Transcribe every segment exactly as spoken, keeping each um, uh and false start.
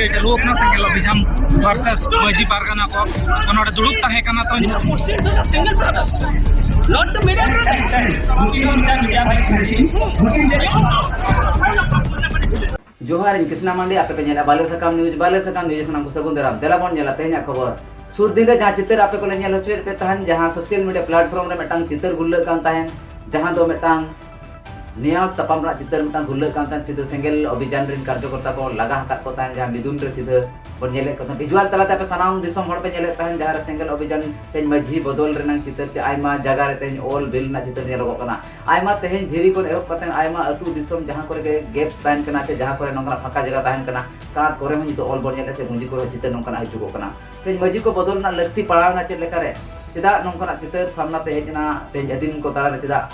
ᱪᱟᱹᱞᱩ ᱟᱠᱟᱱᱟ ᱥᱮᱸᱜᱮᱞ ᱚᱵᱷᱤᱡᱟᱱ versus ᱢᱟᱹᱡᱷᱤ ᱯᱟᱨᱜᱟᱱᱟ ᱠᱚ᱾ ᱱᱚᱰᱮ ᱫᱩᱲᱩᱵ ᱛᱟᱦᱮᱸ ᱠᱟᱱᱟ ᱛᱚ᱾ Not the middle brother. ᱡᱚᱦᱟᱨ, ᱤᱧ ᱠᱨᱤᱥᱱᱟ ᱢᱟᱱᱰᱤ, ᱟᱯᱮ ᱯᱮ ᱧᱮᱞᱟ ᱵᱟᱞᱮ ᱥᱟᱠᱟᱢ ᱱᱤᱭᱩᱡᱽ᱾ ᱵᱟᱞᱮ ᱥᱟᱠᱟᱢ ᱱᱤᱭᱩᱡᱽ ᱥᱟᱱᱟᱢ ᱠᱚ ᱥᱟᱹᱜᱩᱱ ᱫᱟᱨᱟᱢ᱾ ᱫᱮᱞᱟ ᱵᱚᱱ ᱧᱮᱞᱟ ᱛᱮᱦᱮᱧᱟᱜ ᱠᱷᱚᱵᱚᱨ᱾ ᱥᱩᱨ ᱫᱤᱱ ᱨᱮ ᱡᱟᱦᱟᱸ ᱪᱤᱛᱟᱹᱨ ᱟᱯᱮ ᱠᱚᱞᱮ ᱧᱮᱞ ᱦᱚᱪᱚᱭᱮᱫ ᱯᱮ ᱛᱟᱦᱮᱱ, ᱡᱟᱦᱟᱸ social media platform ᱨᱮ ᱢᱤᱫᱴᱟᱝ ᱪᱤᱛᱟᱹᱨ ᱜᱩᱨᱞᱟᱹᱜ ᱠᱟᱱ ᱛᱟᱦᱮᱸᱱ, ᱡᱟᱦᱟᱸ ᱫᱚ ᱢᱤᱫᱴᱟᱝ ᱱᱮᱭᱟᱣ ᱛᱟᱯᱟᱢ ᱨᱮᱱᱟᱜ ᱪᱤᱛᱟᱹᱨ ᱢᱤᱫᱴᱟᱝ ᱜᱩᱨᱞᱟᱹᱜ ᱠᱟᱱ ᱛᱟᱦᱮᱸᱱ᱾ ᱥᱤᱫᱷᱟᱹ ᱥᱮᱸᱜᱮᱞ ᱚᱵᱷᱤᱡᱟᱱ ᱨᱮᱱ ᱠᱟᱨᱡᱚᱠᱚᱨᱛᱟ ᱠᱚ ᱞᱟᱜᱟ ᱟᱠᱟᱫ ᱠᱚ ᱛᱟᱦᱮᱸᱱ, ᱡᱟᱦᱟᱸ ᱢᱤᱫᱩᱱ ᱨᱮ ᱥᱤᱫᱷᱟᱹ ᱵᱚᱱ ᱧᱮᱞᱮᱫ ᱠᱚ ᱛᱟᱦᱮᱸᱱ᱾ ᱵᱷᱤᱡᱩᱣᱟᱞ ᱛᱟᱞᱟᱛᱮ ᱟᱯᱮ ᱥᱟᱱᱟᱢ ᱫᱤᱥᱚᱢ ᱦᱚᱲ ᱯᱮ ᱧᱮᱞᱮᱫ ᱛᱟᱦᱮᱸᱱ, ᱡᱟᱦᱟᱸ ᱨᱮ ᱥᱮᱸᱜᱮᱞ ᱚᱵᱷᱤᱡᱟᱱ ᱛᱮᱦᱮᱧ ᱢᱟᱹᱡᱷᱤ ᱵᱚᱫᱚᱞ ᱨᱮᱱᱟᱜ ᱪᱤᱛᱟᱹᱨ ᱪᱮ ᱟᱭᱢᱟ ᱡᱟᱭᱜᱟ ᱨᱮ ᱛᱮᱦᱮᱧ ᱚᱞ ᱵᱤᱞ ᱨᱮᱱᱟᱜ ᱪᱤᱛᱟᱹᱨ ᱧᱮᱞᱚᱜᱚᱜ ᱠᱟᱱᱟ᱾ ᱟᱭᱢᱟ ᱛᱮᱦᱮᱧ ᱫᱷᱤᱨᱤ ᱠᱷᱚᱱ ᱮᱦᱚᱵ ᱠᱟᱛᱮ ᱟᱭᱢᱟ ᱟᱹᱛᱩ ᱫᱤᱥᱚᱢ ᱡᱟᱦᱟᱸ ᱠᱚᱨᱮ ᱜᱮ gaps ᱛᱟᱦᱮᱸᱱ ᱠᱟᱱᱟ ᱪᱮ ᱡᱟᱦᱟᱸ ᱠᱚᱨᱮ ᱱᱚᱝᱠᱟᱱᱟᱜ ᱯᱷᱟᱸᱠᱟ ᱡᱟᱭᱜᱟ ᱛᱟᱦᱮᱸᱱ ᱠᱟᱱᱟ, ᱠᱟᱸᱛ ᱠᱚᱨᱮ ᱦᱚᱸ ᱱᱤᱛᱚᱜ ᱚᱞ ᱵᱚᱱ ᱧᱮᱞᱮᱫ ᱥᱮ ᱜᱩᱸᱡᱤ ᱠᱚᱨᱮ ᱦᱚᱸ ᱪᱤᱛᱟᱹᱨ ᱱᱚᱝᱠᱟᱱᱟᱜ ᱦᱤᱡᱩᱜᱚᱜ ᱠᱟᱱᱟ᱾ ᱛᱮᱦᱮᱧ ᱢᱟᱹᱡᱷᱤ ᱠᱚ ᱵᱚᱫᱚᱞ ᱨᱮᱱᱟᱜ ᱞᱟᱹᱠᱛᱤ ᱯᱟᱲᱟᱣ ᱮᱱᱟ ᱪᱮᱫ ᱞᱮᱠᱟᱨᱮ? ᱪᱮᱫᱟᱜ ᱱᱚᱝᱠᱟᱱᱟᱜ ᱪᱤᱛᱟᱹᱨ ᱥᱟᱢᱱᱟ ᱛᱮ ᱦᱮᱡ ᱮᱱᱟ? ᱛᱮᱦᱮᱧ ᱟᱹᱫᱤᱢ ᱠᱚ ᱛᱟᱞᱟᱨᱮ ᱪᱮᱫᱟᱜ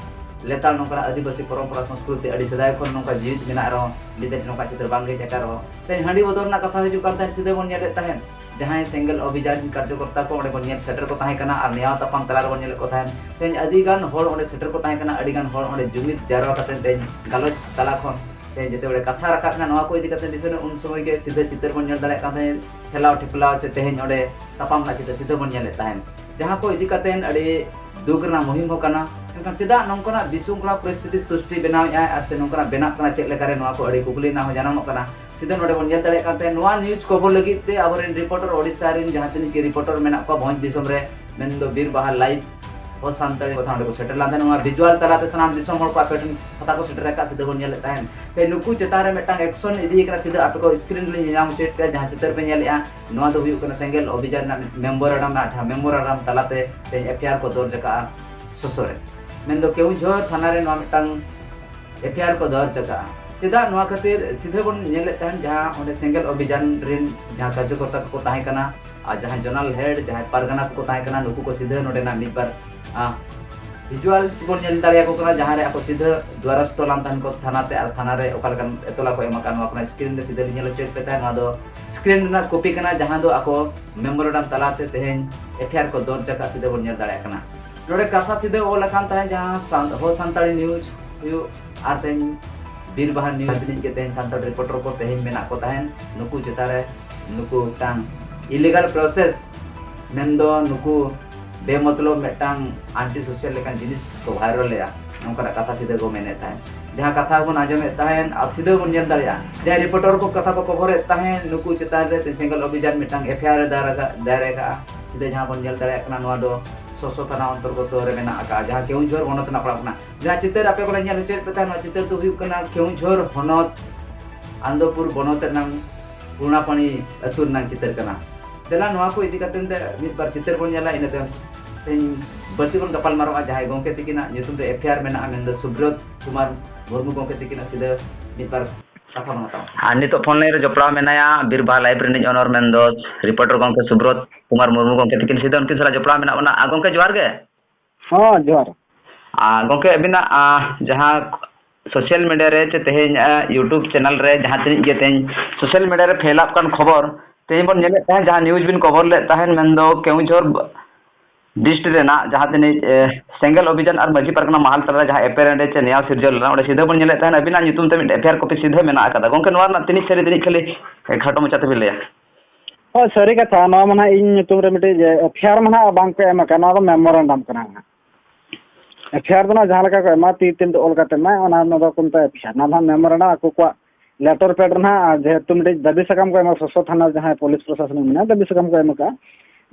ᱞᱮᱛᱟᱲ ᱱᱚᱝᱠᱟᱱᱟᱜ ᱟᱹᱫᱤᱵᱟᱹᱥᱤ ᱯᱚᱨᱚᱢᱯᱚᱨᱟ ᱥᱚᱝᱥᱠᱨᱤᱛᱤ ᱟᱹᱰᱤ ᱥᱮᱫᱟᱭ ᱠᱷᱚᱱ ᱱᱚᱝᱠᱟ ᱡᱤᱣᱤᱫ ᱢᱮᱱᱟᱜ ᱨᱮᱦᱚᱸ, ᱱᱤᱛ ᱫᱷᱟᱹᱵᱤᱡ ᱱᱚᱝᱠᱟ ᱪᱤᱛᱟᱹᱨ ᱵᱟᱝ ᱦᱮᱡ ᱟᱠᱟᱱ ᱨᱮᱦᱚᱸ? ᱛᱮᱦᱮᱧ ᱦᱟᱺᱰᱤ ᱵᱚᱫᱚᱞ ᱨᱮᱱᱟᱜ ᱠᱟᱛᱷᱟ ᱦᱤᱡᱩᱜ ᱠᱟᱱ ᱛᱟᱦᱮᱸᱫ, ᱥᱤᱫᱷᱟᱹ ᱵᱚᱱ ᱧᱮᱞᱮᱫ ᱛᱟᱦᱮᱸᱫ ᱡᱟᱦᱟᱸᱭ ᱥᱮᱸᱜᱮᱞ ᱚᱵᱷᱤᱡᱟᱱ ᱠᱟᱨᱡᱚᱠᱚᱨᱛᱟ ᱠᱚ ᱚᱸᱰᱮ ᱵᱚᱱ ᱧᱮᱞ ᱥᱮᱴᱮᱨ ᱠᱚ ᱛᱟᱦᱮᱸ ᱠᱟᱱᱟ ᱟᱨ ᱱᱮᱭᱟᱣ ᱛᱟᱯᱟᱢ ᱛᱟᱞᱟ ᱨᱮᱵᱚᱱ ᱧᱮᱞᱮᱫ ᱠᱚ ᱛᱟᱦᱮᱸᱫ᱾ ᱛᱮᱦᱮᱧ ᱟᱹᱰᱤ ᱜᱟᱱ ᱦᱚᱲ ᱚᱸᱰᱮ ᱥᱮᱴᱮᱨ ᱠᱚ ᱛᱟᱦᱮᱸ ᱠᱟᱱᱟ, ᱟᱹᱰᱤ ᱜᱟᱱ ᱦᱚᱲ ᱚᱸᱰᱮ ᱡᱩᱢᱤᱫ ᱡᱟᱨᱣᱟ ᱠᱟᱛᱮ ᱛᱮᱦᱮᱧ ᱜᱟᱞᱚᱪ ᱛᱟᱞᱟ ᱠᱷᱚᱱ ᱛᱮᱦᱮᱧ ᱡᱮᱛᱮ ᱵᱮᱲᱮ ᱠᱟᱛᱷᱟ ᱨᱟᱠᱟᱵ ᱮᱱᱟ ᱱᱚᱣᱟ ᱠᱚ ᱤᱫᱤ ᱠᱟᱛᱮ ᱵᱤᱥᱚᱭ ᱨᱮ, ᱩᱱ ᱥᱚᱢᱚᱭ ᱜᱮ ᱥᱤᱫᱷᱟᱹ ᱪᱤᱛᱟᱹᱨ ᱵᱚᱱ ᱧᱮᱞ ᱫᱟᱲᱮᱭᱟᱜ ᱠᱟᱱ ᱛᱟᱦᱮᱸᱫ, ᱴᱷᱮᱞᱟᱣ ᱴᱷᱮᱯᱞᱟᱣ ᱪᱮ ᱛᱮᱦᱮᱧ ᱚᱸᱰᱮ ᱛᱟᱯᱟᱢ ᱨᱮᱱᱟᱜ ᱪᱤᱛᱟᱹᱨ ᱥᱤᱫᱷᱟᱹ ᱵᱚᱱ ᱧᱮᱞᱮᱫ ᱛᱟᱦᱮᱸᱫ᱾ ᱡᱟᱦᱟᱸ ᱠᱚ ᱤᱫᱤ ᱠᱟᱛᱮ ᱟᱹᱰᱤ ᱫᱩᱠ ᱨᱮᱱᱟᱜ ᱢᱩᱦᱤᱢ ᱦᱚᱸ ᱠᱟᱱᱟ᱾ ᱢᱮᱱᱠᱷᱟᱱ ᱪᱮᱫᱟᱜ ᱱᱚᱝᱠᱟᱱᱟᱜ ᱵᱤᱥᱨᱩᱝᱠᱷᱚᱞᱟ ᱯᱚᱨᱤᱥᱛᱷᱤᱛᱤ ᱥᱨᱤᱥᱴᱤ ᱵᱮᱱᱟᱣᱮᱫᱼᱟᱭ ᱟᱨ ᱥᱮ ᱱᱚᱝᱠᱟᱱᱟᱜ ᱵᱮᱱᱟᱜ ᱠᱟᱱᱟ ᱪᱮᱫ ᱞᱮᱠᱟᱨᱮ, ᱱᱚᱣᱟ ᱠᱚ ᱟᱹᱰᱤ ᱠᱩᱠᱞᱤ ᱨᱮᱱᱟᱜ ᱦᱚᱸ ᱡᱟᱱᱟᱢᱚᱜ ᱠᱟᱱᱟ᱾ ᱥᱤᱫᱷᱟᱹ ᱱᱚᱰᱮ ᱵᱚᱱ ᱧᱮᱞ ᱫᱟᱲᱮᱭᱟᱜ ᱠᱟᱱ ᱛᱟᱦᱮᱸᱫ, ᱱᱚᱣᱟ ᱱᱤᱭᱩᱡᱽ ᱠᱚᱵᱚᱨ ᱞᱟᱹᱜᱤᱫ ᱛᱮ ᱟᱵᱚᱨᱮᱱ ᱨᱤᱯᱳᱨᱴᱟᱨ ᱳᱰᱤᱥᱟ ᱨᱮᱱ ᱡᱟᱦᱟᱸ ᱛᱤᱱᱟᱹᱜ ᱜᱮ ᱨᱤᱯᱳᱨᱴᱟᱨ ᱢᱮᱱᱟᱜ ᱠᱚᱣᱟ ᱵᱷᱚᱸᱡᱽ ᱫᱤᱥᱚᱢ ᱨᱮ, ᱢᱮᱱᱫᱚ ᱵᱤᱨ ᱵᱟᱦᱟ ᱞᱟᱭᱤᱵᱷ ᱦᱚᱸ ᱥᱟᱱᱛᱟᱲᱤ ᱠᱟᱛᱷᱟ ᱚᱸᱰᱮ ᱠᱚ ᱥᱮᱴᱮᱨ ᱞᱮᱱ ᱛᱟᱦᱮᱸᱫ᱾ ᱱᱚᱣᱟ ᱵᱷᱤᱡᱩᱣᱟᱞ ᱛᱟᱞᱟᱛᱮ ᱥᱟᱱᱟᱢ ᱫᱤᱥᱚᱢ ᱦᱚᱲ ᱠᱚ ᱟᱯᱮ ᱴᱷᱮᱱ ᱠᱟᱛᱷᱟ ᱠᱚ ᱥᱮᱴᱮᱨ ᱟᱠᱟᱫ ᱥᱤᱫᱷᱟᱹ ᱵᱚᱱ ᱧᱮᱞᱮᱫ ᱛᱟᱦᱮᱸᱫ᱾ ᱛᱮ ᱱᱩᱠᱩ ᱪᱮᱛᱟᱱ ᱨᱮ ᱢᱤᱫᱴᱟᱝ ᱮᱠᱥᱚᱱ ᱤᱫᱤ ᱠᱟᱱᱟ ᱥᱤᱫᱷᱟᱹ ᱟᱯᱮ ᱠᱚ ᱥᱠᱨᱤᱱ ᱨᱮᱞᱤᱧ ᱧᱮᱞ ᱧᱟᱢ ᱦᱚᱪᱚᱭᱮᱫ ᱯᱮᱭᱟ, ᱡᱟᱦᱟᱸ ᱪᱤᱛᱟᱹᱨ ᱯᱮ ᱧᱮᱞᱮᱫᱼᱟ, ᱱᱚᱣᱟ ᱫᱚ ᱦᱩᱭᱩᱜ ᱠᱟᱱᱟ ᱥᱮᱸᱜᱮᱞ ᱚᱵᱷᱤᱡᱟᱱ ᱨᱮᱱᱟᱜ ᱢᱮᱢᱳᱨᱟᱱᱰᱟᱢ ᱨᱮᱱᱟᱜ ᱡᱟᱦᱟᱸ ᱢᱮᱢᱳᱨᱟᱱᱰᱟᱢ ᱛᱟᱞᱟᱛᱮ ᱛᱮᱦᱮᱧ ᱮᱯᱷ ᱟᱭ ᱟᱨ ᱠᱚ ᱫᱚᱨᱡᱽ ᱟᱠᱟᱫᱼᱟ ᱥᱚᱥᱚ ᱨᱮ, ᱢᱮᱱᱫᱚ ᱠᱮᱣᱩᱡᱷᱚᱨ ᱛᱷᱟᱱᱟ ᱨᱮ ᱱᱚᱣᱟ ᱢᱤᱫᱴᱟᱝ ᱮᱯᱷ ᱟᱭ ᱟᱨ ᱠᱚ ᱫᱚᱨᱡᱽ ᱟᱠᱟᱫᱼᱟ᱾ ᱪᱮᱫᱟᱜ ᱱᱚᱣᱟ ᱠᱷᱟᱹᱛᱤᱨ ᱥᱤᱫᱷᱟᱹ ᱵᱚᱱ ᱧᱮᱞᱮᱫ ᱛᱟᱦᱮᱸᱫ, ᱡᱟᱦᱟᱸ ᱚᱸᱰᱮ ᱥᱮᱸᱜᱮᱞ ᱚᱵᱷᱤᱡᱟᱱ ᱨᱮᱱ ᱡᱟᱦᱟᱸ ᱠᱟᱨᱡᱚᱠᱚᱨᱛᱟ ᱠᱚᱠᱚ ᱛᱟᱦᱮᱸ ᱠᱟᱱᱟ ᱟᱨ ᱡᱟᱦᱟᱸᱭ ᱡᱚᱱᱟᱞ ᱦᱮᱰ, ᱡᱟᱦᱟᱸᱭ ᱯᱟᱨᱜᱟᱱᱟ ᱠᱚᱠᱚ ᱛᱟᱦᱮᱸ ᱠᱟᱱᱟ, ᱱᱩᱠᱩ ᱠᱚ ᱥᱤᱫᱷᱟᱹ ᱱᱚᱰᱮᱱᱟᱜ ᱢᱤᱫ ᱵᱟᱨ, ᱟ, ᱵᱷᱤᱡᱩᱣᱟᱞ ᱵᱚᱱ ᱧᱮᱞ ᱫᱟᱲᱮᱭᱟᱠᱚ ᱠᱟᱱᱟ, ᱡᱟᱦᱟᱸ ᱨᱮ ᱟᱠᱚ ᱥᱤᱫᱷᱟᱹ ᱫᱣᱟᱨᱚᱥᱛᱚ ᱞᱟᱱ ᱛᱟᱦᱮᱱ ᱠᱚ ᱛᱷᱟᱱᱟ ᱛᱮ, ᱟᱨ ᱛᱷᱟᱱᱟ ᱨᱮ ᱚᱠᱟ ᱞᱮᱠᱟᱱ ᱮᱛᱚᱞᱟ ᱠᱚ ᱮᱢ ᱟᱠᱟᱫ, ᱱᱚᱣᱟ ᱠᱚ ᱥᱠᱨᱤᱱ ᱨᱮ ᱥᱤᱫᱷᱟᱹ ᱞᱤᱧ ᱧᱮᱞ ᱦᱚᱪᱚᱭᱮᱫ ᱯᱮ ᱛᱟᱦᱮᱸᱫ᱾ ᱱᱚᱣᱟ ᱫᱚ ᱥᱠᱨᱤᱱ ᱨᱮᱱᱟᱜ ᱠᱚᱯᱤ ᱠᱟᱱᱟ, ᱡᱟᱦᱟᱸ ᱫᱚ ᱟᱠᱚ ᱢᱮᱢᱳᱨᱟᱱᱰᱟᱢ ᱛᱟᱞᱟᱛᱮ ᱛᱮᱦᱮᱧ ᱮᱯᱷ ᱟᱭ ᱟᱨ ᱠᱚ ᱫᱚᱨᱡᱽ ᱟᱠᱟᱫ ᱥᱤᱫᱷᱟᱹ ᱵᱚᱱ ᱧᱮᱞ ᱫᱟᱲᱮᱭᱟᱜ ᱠᱟᱱᱟ᱾ ᱱᱚᱰᱮ ᱠᱟᱛᱷᱟ ᱥᱤᱫᱷᱟᱹ ᱚᱞ ᱟᱠᱟᱱ ᱛᱟᱦᱮᱸᱫ, ᱡᱟᱦᱟᱸ ᱥᱟᱱ-, ᱦᱚ ᱥᱟᱱᱛᱟᱲᱤ ᱱᱤᱭᱩᱡᱽ ᱦᱩᱭᱩᱜ ᱟᱨ ᱛᱮᱦᱮᱧ ᱵᱤᱨ ᱵᱟᱦᱟ ᱱᱤᱭᱩᱡᱽ ᱨᱤᱱᱤᱡ ᱜᱮ ᱛᱮᱦᱮᱧ ᱥᱟᱱᱛᱟᱲ ᱨᱤᱯᱳᱨᱴᱟᱨ ᱠᱚ ᱛᱮᱦᱮᱧ ᱢᱮᱱᱟᱜ ᱠᱚ ᱛᱟᱦᱮᱸᱱ, ᱱᱩᱠᱩ ᱪᱮᱛᱟᱱ ᱨᱮ ᱱᱩᱠᱩ ᱢᱤᱫᱴᱟᱝ ᱤᱞᱤᱜᱟᱞ ᱯᱨᱚᱥᱮᱥ, ᱢᱮᱱᱫᱚ ᱱᱩᱠᱩ ᱵᱮᱢᱚᱛᱞᱚᱵ ᱢᱤᱫᱴᱟᱝ ᱟᱱᱴᱤ ᱥᱳᱥᱟᱞ ᱞᱮᱠᱟᱱ ᱡᱤᱱᱤᱥ ᱠᱚ ᱵᱷᱟᱭᱨᱟᱞ ᱞᱮᱜᱼᱟ, ᱱᱚᱝᱠᱟᱱᱟᱜ ᱠᱟᱛᱷᱟ ᱥᱤᱫᱷᱟᱹ ᱠᱚ ᱢᱮᱱᱮᱫ ᱛᱟᱦᱮᱸᱫ᱾ ᱡᱟᱦᱟᱸ ᱠᱟᱛᱷᱟ ᱵᱚᱱ ᱟᱸᱡᱚᱢᱮᱫ ᱛᱟᱦᱮᱸᱫ ᱟᱨ ᱥᱤᱫᱷᱟᱹ ᱵᱚᱱ ᱧᱮᱞ ᱫᱟᱲᱮᱭᱟᱜᱼᱟ, ᱡᱟᱦᱟᱸᱭ ᱨᱤᱯᱳᱨᱴᱟᱨ ᱠᱚ ᱠᱟᱛᱷᱟ ᱠᱚ ᱠᱚᱵᱷᱚᱨᱮᱫ ᱛᱟᱦᱮᱸᱫ, ᱱᱩᱠᱩ ᱪᱮᱛᱟᱱ ᱨᱮ ᱥᱮᱸᱜᱮᱞ ᱚᱵᱷᱤᱡᱟᱱ ᱢᱤᱫᱴᱟᱝ ᱮᱯᱷ ᱟᱭ ᱟᱨ ᱮ ᱫᱟᱭᱟᱨ ᱟᱠᱟᱫ, ᱫᱟᱭᱟᱨ ᱟᱠᱟᱫᱼᱟ᱾ ᱥᱤᱫᱷᱟᱹ ᱡᱟᱦᱟᱸ ᱵᱚᱱ ᱧᱮᱞ ᱫᱟᱲᱮᱭᱟᱜ ᱠᱟᱱᱟ, ᱱᱚᱣᱟ ᱫᱚ ᱥᱚᱥᱚ ᱛᱷᱟᱱᱟ ᱚᱱᱛᱚᱨᱜᱚᱛᱚ ᱨᱮ ᱢᱮᱱᱟᱜ ᱟᱠᱟᱫᱼᱟ, ᱡᱟᱦᱟᱸ ᱠᱮᱣᱩᱡᱷᱚᱨ ᱵᱚᱱᱚᱛ ᱨᱮᱱᱟᱜ ᱯᱟᱲᱟᱜ ᱠᱟᱱᱟ᱾ ᱡᱟᱦᱟᱸ ᱪᱤᱛᱟᱹᱨ ᱟᱯᱮ ᱠᱚᱞᱮ ᱧᱮᱞ ᱦᱚᱪᱚᱭᱮᱫ ᱯᱮ ᱛᱟᱦᱮᱸᱫ, ᱱᱚᱣᱟ ᱪᱤᱛᱟᱹᱨ ᱫᱚ ᱦᱩᱭᱩᱜ ᱠᱟᱱᱟ ᱠᱮᱣᱩᱡᱷᱚᱨ ᱦᱚᱱᱚᱛ ᱟᱱᱫᱚᱯᱩᱨ ᱵᱚᱱᱚᱛ ᱨᱮᱱᱟᱝ ᱯᱩᱨᱱᱟᱯᱟᱱᱤ ᱟᱹᱛᱩ ᱨᱮᱱᱟᱝ ᱪᱤᱛᱟᱹᱨ ᱠᱟᱱᱟ᱾ ᱫᱮᱞᱟ ᱱᱚᱣᱟ ᱠᱚ ᱤᱫᱤ ᱠᱟᱛᱮ ᱢᱤᱫ ᱵᱟᱨ ᱪᱤᱛᱟᱹᱨ ᱵᱚᱱ ᱧᱮᱞᱟ, ᱤᱱᱟᱹ ᱛᱟᱭᱚᱢ ᱛᱮᱦᱮᱧ ᱵᱟᱹᱲᱛᱤ ᱵᱚᱱ ᱜᱟᱯᱟᱞ ᱢᱟᱨᱟᱜᱼᱟ᱾ ᱡᱟᱦᱟᱸᱭ ᱜᱚᱢᱠᱮ ᱛᱤᱠᱤᱱᱟᱜ ᱧᱩᱛᱩᱢ ᱨᱮ ᱮᱯᱷ ᱟᱭ ᱟᱨ ᱢᱮᱱᱟᱜᱼᱟ, ᱢᱮᱱᱫᱚ ᱥᱩᱵᱨᱚᱛ ᱠᱩᱢᱟᱨ ᱢᱩᱨᱢᱩ ᱜᱚᱢᱠᱮ ᱛᱤᱠᱤᱱᱟᱜ ᱥᱤᱫᱷᱟᱹ ᱢᱤᱫ ᱵᱟᱨ ᱠᱟᱛᱷᱟ ᱵᱚᱱ ᱦᱟᱛᱟᱣᱟ᱾ ᱟᱨ ᱱᱤᱛᱚᱜ ᱯᱷᱳᱱ ᱞᱟᱭᱤᱱ ᱨᱮ ᱡᱚᱯᱲᱟᱣ ᱢᱮᱱᱟᱭᱟ ᱵᱤᱨ ᱵᱟᱦᱟ ᱞᱟᱭᱤᱵᱷ ᱨᱤᱱᱤᱡ ᱚᱱᱚᱨ, ᱢᱮᱱᱫᱚ ᱨᱤᱯᱳᱨᱴᱟᱨ ᱜᱚᱢᱠᱮ ᱥᱩᱵᱨᱚᱛ ᱠᱩᱢᱟᱨ ᱢᱩᱨᱢᱩ ᱜᱚᱢᱠᱮ ᱛᱤᱠᱤᱱ ᱥᱤᱫᱷᱟᱹ ᱩᱱᱠᱤᱱ ᱥᱟᱞᱟᱜ ᱡᱚᱯᱲᱟᱣ ᱢᱮᱱᱟᱜ ᱵᱚᱱᱟ᱾ ᱟᱨ ᱜᱚᱢᱠᱮ, ᱡᱚᱦᱟᱨ ᱜᱮ᱾ ᱦᱚᱸ, ᱡᱚᱦᱟᱨ᱾ ᱟᱨ ᱜᱚᱢᱠᱮ, ᱟᱹᱵᱤᱱᱟᱜ, ᱟᱸ, ᱡᱟᱦᱟᱸ ᱥᱳᱥᱟᱞ ᱢᱤᱰᱤᱭᱟ ᱨᱮ ᱪᱮ ᱛᱮᱦᱮᱧ, ᱟᱸ, YouTube ᱪᱮᱱᱮᱞ ᱨᱮ ᱡᱟᱦᱟᱸ ᱛᱤᱱᱟᱹᱜ ᱜᱮ ᱛᱮᱦᱮᱧ ᱥᱳᱥᱟᱞ ᱢᱤᱰᱤᱭᱟ ᱨᱮ ᱯᱷᱮᱞᱟᱜ ᱠᱟᱱ ᱠᱷᱚᱵᱚᱨ, ᱛᱮᱦᱮᱧ ᱵᱚᱱ ᱧᱮᱞᱮᱫ ᱛᱟᱦᱮᱸᱫ, ᱡᱟᱦᱟᱸ ᱱᱤᱭᱩᱡᱽ ᱵᱤᱱ ᱠᱚᱵᱷᱚᱨ ᱞᱮᱫ ᱛᱟᱦᱮᱸᱫ, ᱢᱮᱱᱫᱚ ᱠᱮᱣᱩᱡᱷᱚᱨ ᱰᱤᱥᱴᱨᱤᱠᱴ ᱨᱮᱱᱟᱜ ᱡᱟᱦᱟᱸ ᱛᱤᱱᱟᱹᱜ, ᱮ, ᱥᱮᱸᱜᱮᱞ ᱚᱵᱷᱤᱡᱟᱱ ᱟᱨ ᱢᱟᱹᱡᱷᱤ ᱯᱟᱨᱜᱟᱱᱟ ᱢᱟᱦᱟᱞ ᱛᱟᱞᱟ ᱨᱮ ᱡᱟᱦᱟᱸ ᱮᱯᱮᱨᱦᱮᱸᱰᱮᱡ ᱪᱮ ᱱᱮᱭᱟᱣ ᱥᱤᱨᱡᱟᱹᱣ ᱞᱮᱱᱟ, ᱚᱸᱰᱮ ᱥᱤᱫᱷᱟᱹ ᱵᱚᱱ ᱧᱮᱞᱮᱫ ᱛᱟᱦᱮᱸᱫ, ᱟᱹᱵᱤᱱᱟᱜ ᱧᱩᱛᱩᱢ ᱛᱮ ᱢᱤᱫ ᱮᱯᱷ ᱟᱭ ᱟᱨ ᱠᱚᱯᱤ ᱥᱤᱫᱷᱟᱹ ᱢᱮᱱᱟᱜ ᱟᱠᱟᱫᱟ᱾ ᱜᱚᱢᱠᱮ, ᱱᱚᱣᱟ ᱨᱮᱱᱟᱜ ᱛᱤᱱᱟᱹᱜ ᱥᱟᱹᱨᱤ, ᱛᱤᱱᱟᱹᱜ ᱠᱷᱟᱹᱞᱤ, ᱮ, ᱠᱷᱟᱴᱚ ᱢᱟᱪᱷᱟ ᱛᱮᱵᱤᱱ ᱞᱟᱹᱭᱟ? ᱦᱳᱭ, ᱥᱟᱹᱨᱤ ᱠᱟᱛᱷᱟ, ᱱᱚᱣᱟ ᱢᱟ ᱱᱟᱦᱟᱜ ᱤᱧ ᱧᱩᱛᱩᱢ ᱨᱮ ᱢᱤᱫᱴᱤᱡ, ᱮ, ᱮᱯᱷ ᱟᱭ ᱟᱨ ᱢᱟ ᱱᱟᱦᱟᱜ ᱵᱟᱝ ᱠᱚ ᱮᱢ ᱟᱠᱟᱫ, ᱱᱚᱣᱟ ᱫᱚ ᱢᱮᱢᱳᱨᱮᱱᱰᱟᱢ ᱠᱟᱱᱟ ᱱᱟᱦᱟᱜ᱾ ᱮᱯᱷ ᱟᱭ ᱟᱨ ᱫᱚ ᱱᱟᱦᱟᱜ ᱡᱟᱦᱟᱸ ᱞᱮᱠᱟ ᱠᱚ ᱮᱢᱟ, ᱛᱤ ᱛᱮ ᱚᱞ ᱠᱟᱛᱮ ᱮᱢᱟ, ᱚᱱᱟ, ᱚᱱᱟ ᱫᱚ ᱠᱚ ᱢᱮᱛᱟᱜᱼᱟ ᱮᱯᱷ ᱟᱭ ᱟᱨ᱾ ᱱᱚᱣᱟ ᱫᱚ ᱱᱟᱦᱟᱜ ᱢᱮᱢᱳᱨᱮᱱᱰᱟᱢ ᱟᱠᱚ ᱠᱚᱣᱟᱜ ᱞᱮᱴᱟᱨ ᱯᱮᱰ ᱨᱮ ᱱᱟᱦᱟᱜ, ᱡᱮᱦᱮᱛᱩ ᱢᱤᱫᱴᱤᱡ ᱫᱟᱹᱵᱤ ᱥᱟᱠᱟᱢ ᱠᱚ ᱮᱢᱟ, ᱥᱚᱥᱚ ᱛᱷᱟᱱᱟ ᱡᱟᱦᱟᱸᱭ ᱯᱩᱞᱤᱥ ᱯᱨᱚᱥᱟᱥᱚᱱ ᱢᱮᱱᱟᱜᱼᱟ, ᱫᱟᱹᱵᱤ ᱥᱟᱠᱟᱢ ᱠᱚ ᱮᱢ ᱟᱠᱟᱫᱼᱟ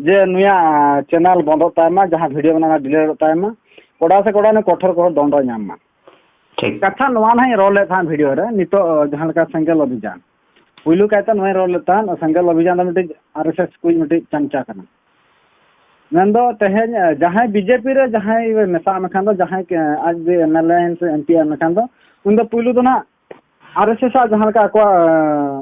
ᱡᱮ ᱱᱩᱭᱟᱜ ᱪᱮᱱᱮᱞ ᱵᱚᱱᱫᱚᱜ ᱛᱟᱭ ᱢᱟ, ᱡᱟᱦᱟᱸ ᱵᱷᱤᱰᱤᱭᱳ ᱢᱮᱱᱟᱜᱼᱟ, ᱰᱤᱞᱤᱴᱚᱜ ᱛᱟᱭ ᱢᱟ, ᱠᱚᱲᱟ ᱥᱮ ᱠᱚᱲᱟ ᱱᱩᱭ ᱠᱚᱴᱷᱳᱨ ᱠᱚᱴᱷᱳᱨ ᱫᱚᱱᱰᱚ ᱧᱟᱢ ᱢᱟ᱾ ᱴᱷᱤᱠ᱾ ᱠᱟᱛᱷᱟ ᱱᱚᱣᱟ ᱱᱟᱦᱟᱜ ᱤᱧ ᱨᱚᱲ ᱞᱮᱫ ᱛᱟᱦᱮᱸᱫ ᱵᱷᱤᱰᱤᱭᱳ ᱨᱮ, ᱱᱤᱛᱚᱜ ᱡᱟᱦᱟᱸ ᱞᱮᱠᱟ ᱥᱮᱸᱜᱮᱞ ᱚᱵᱷᱤᱡᱟᱱ, ᱯᱩᱭᱞᱩ ᱠᱟᱭᱛᱮ ᱱᱚᱣᱟᱧ ᱨᱚᱲ ᱞᱮᱫ ᱛᱟᱦᱮᱸᱫ, ᱥᱮᱸᱜᱮᱞ ᱚᱵᱷᱤᱡᱟᱱ ᱫᱚ ᱢᱤᱫᱴᱤᱡ ᱟᱨ ᱮᱥ ᱮᱥ ᱠᱚ ᱢᱤᱫᱴᱤᱡ ᱪᱟᱢᱪᱟ ᱠᱟᱱᱟ᱾ ᱢᱮᱱᱫᱚ ᱛᱮᱦᱮᱧ, ᱮ, ᱡᱟᱦᱟᱸᱭ ᱵᱤᱡᱮᱯᱤ ᱨᱮ ᱡᱟᱦᱟᱸᱭ ᱢᱮᱥᱟᱜ ᱢᱮᱠᱷᱟᱱ ᱫᱚ, ᱡᱟᱦᱟᱸᱭ, ᱮ, ᱟᱡ ᱡᱩᱫᱤ ᱮᱢ ᱮᱞ ᱮ ᱥᱮ ᱮᱢ ᱯᱤ ᱮᱢ ᱢᱮᱠᱷᱟᱱ ᱫᱚ, ᱩᱱᱤ ᱫᱚ ᱯᱩᱭᱞᱩ ᱫᱚ ᱱᱟᱦᱟᱜ ᱟᱨ ᱮᱥ ᱮᱥ ᱟᱜ ᱡᱟᱦᱟᱸ ᱞᱮᱠᱟ ᱟᱠᱚᱣᱟᱜ,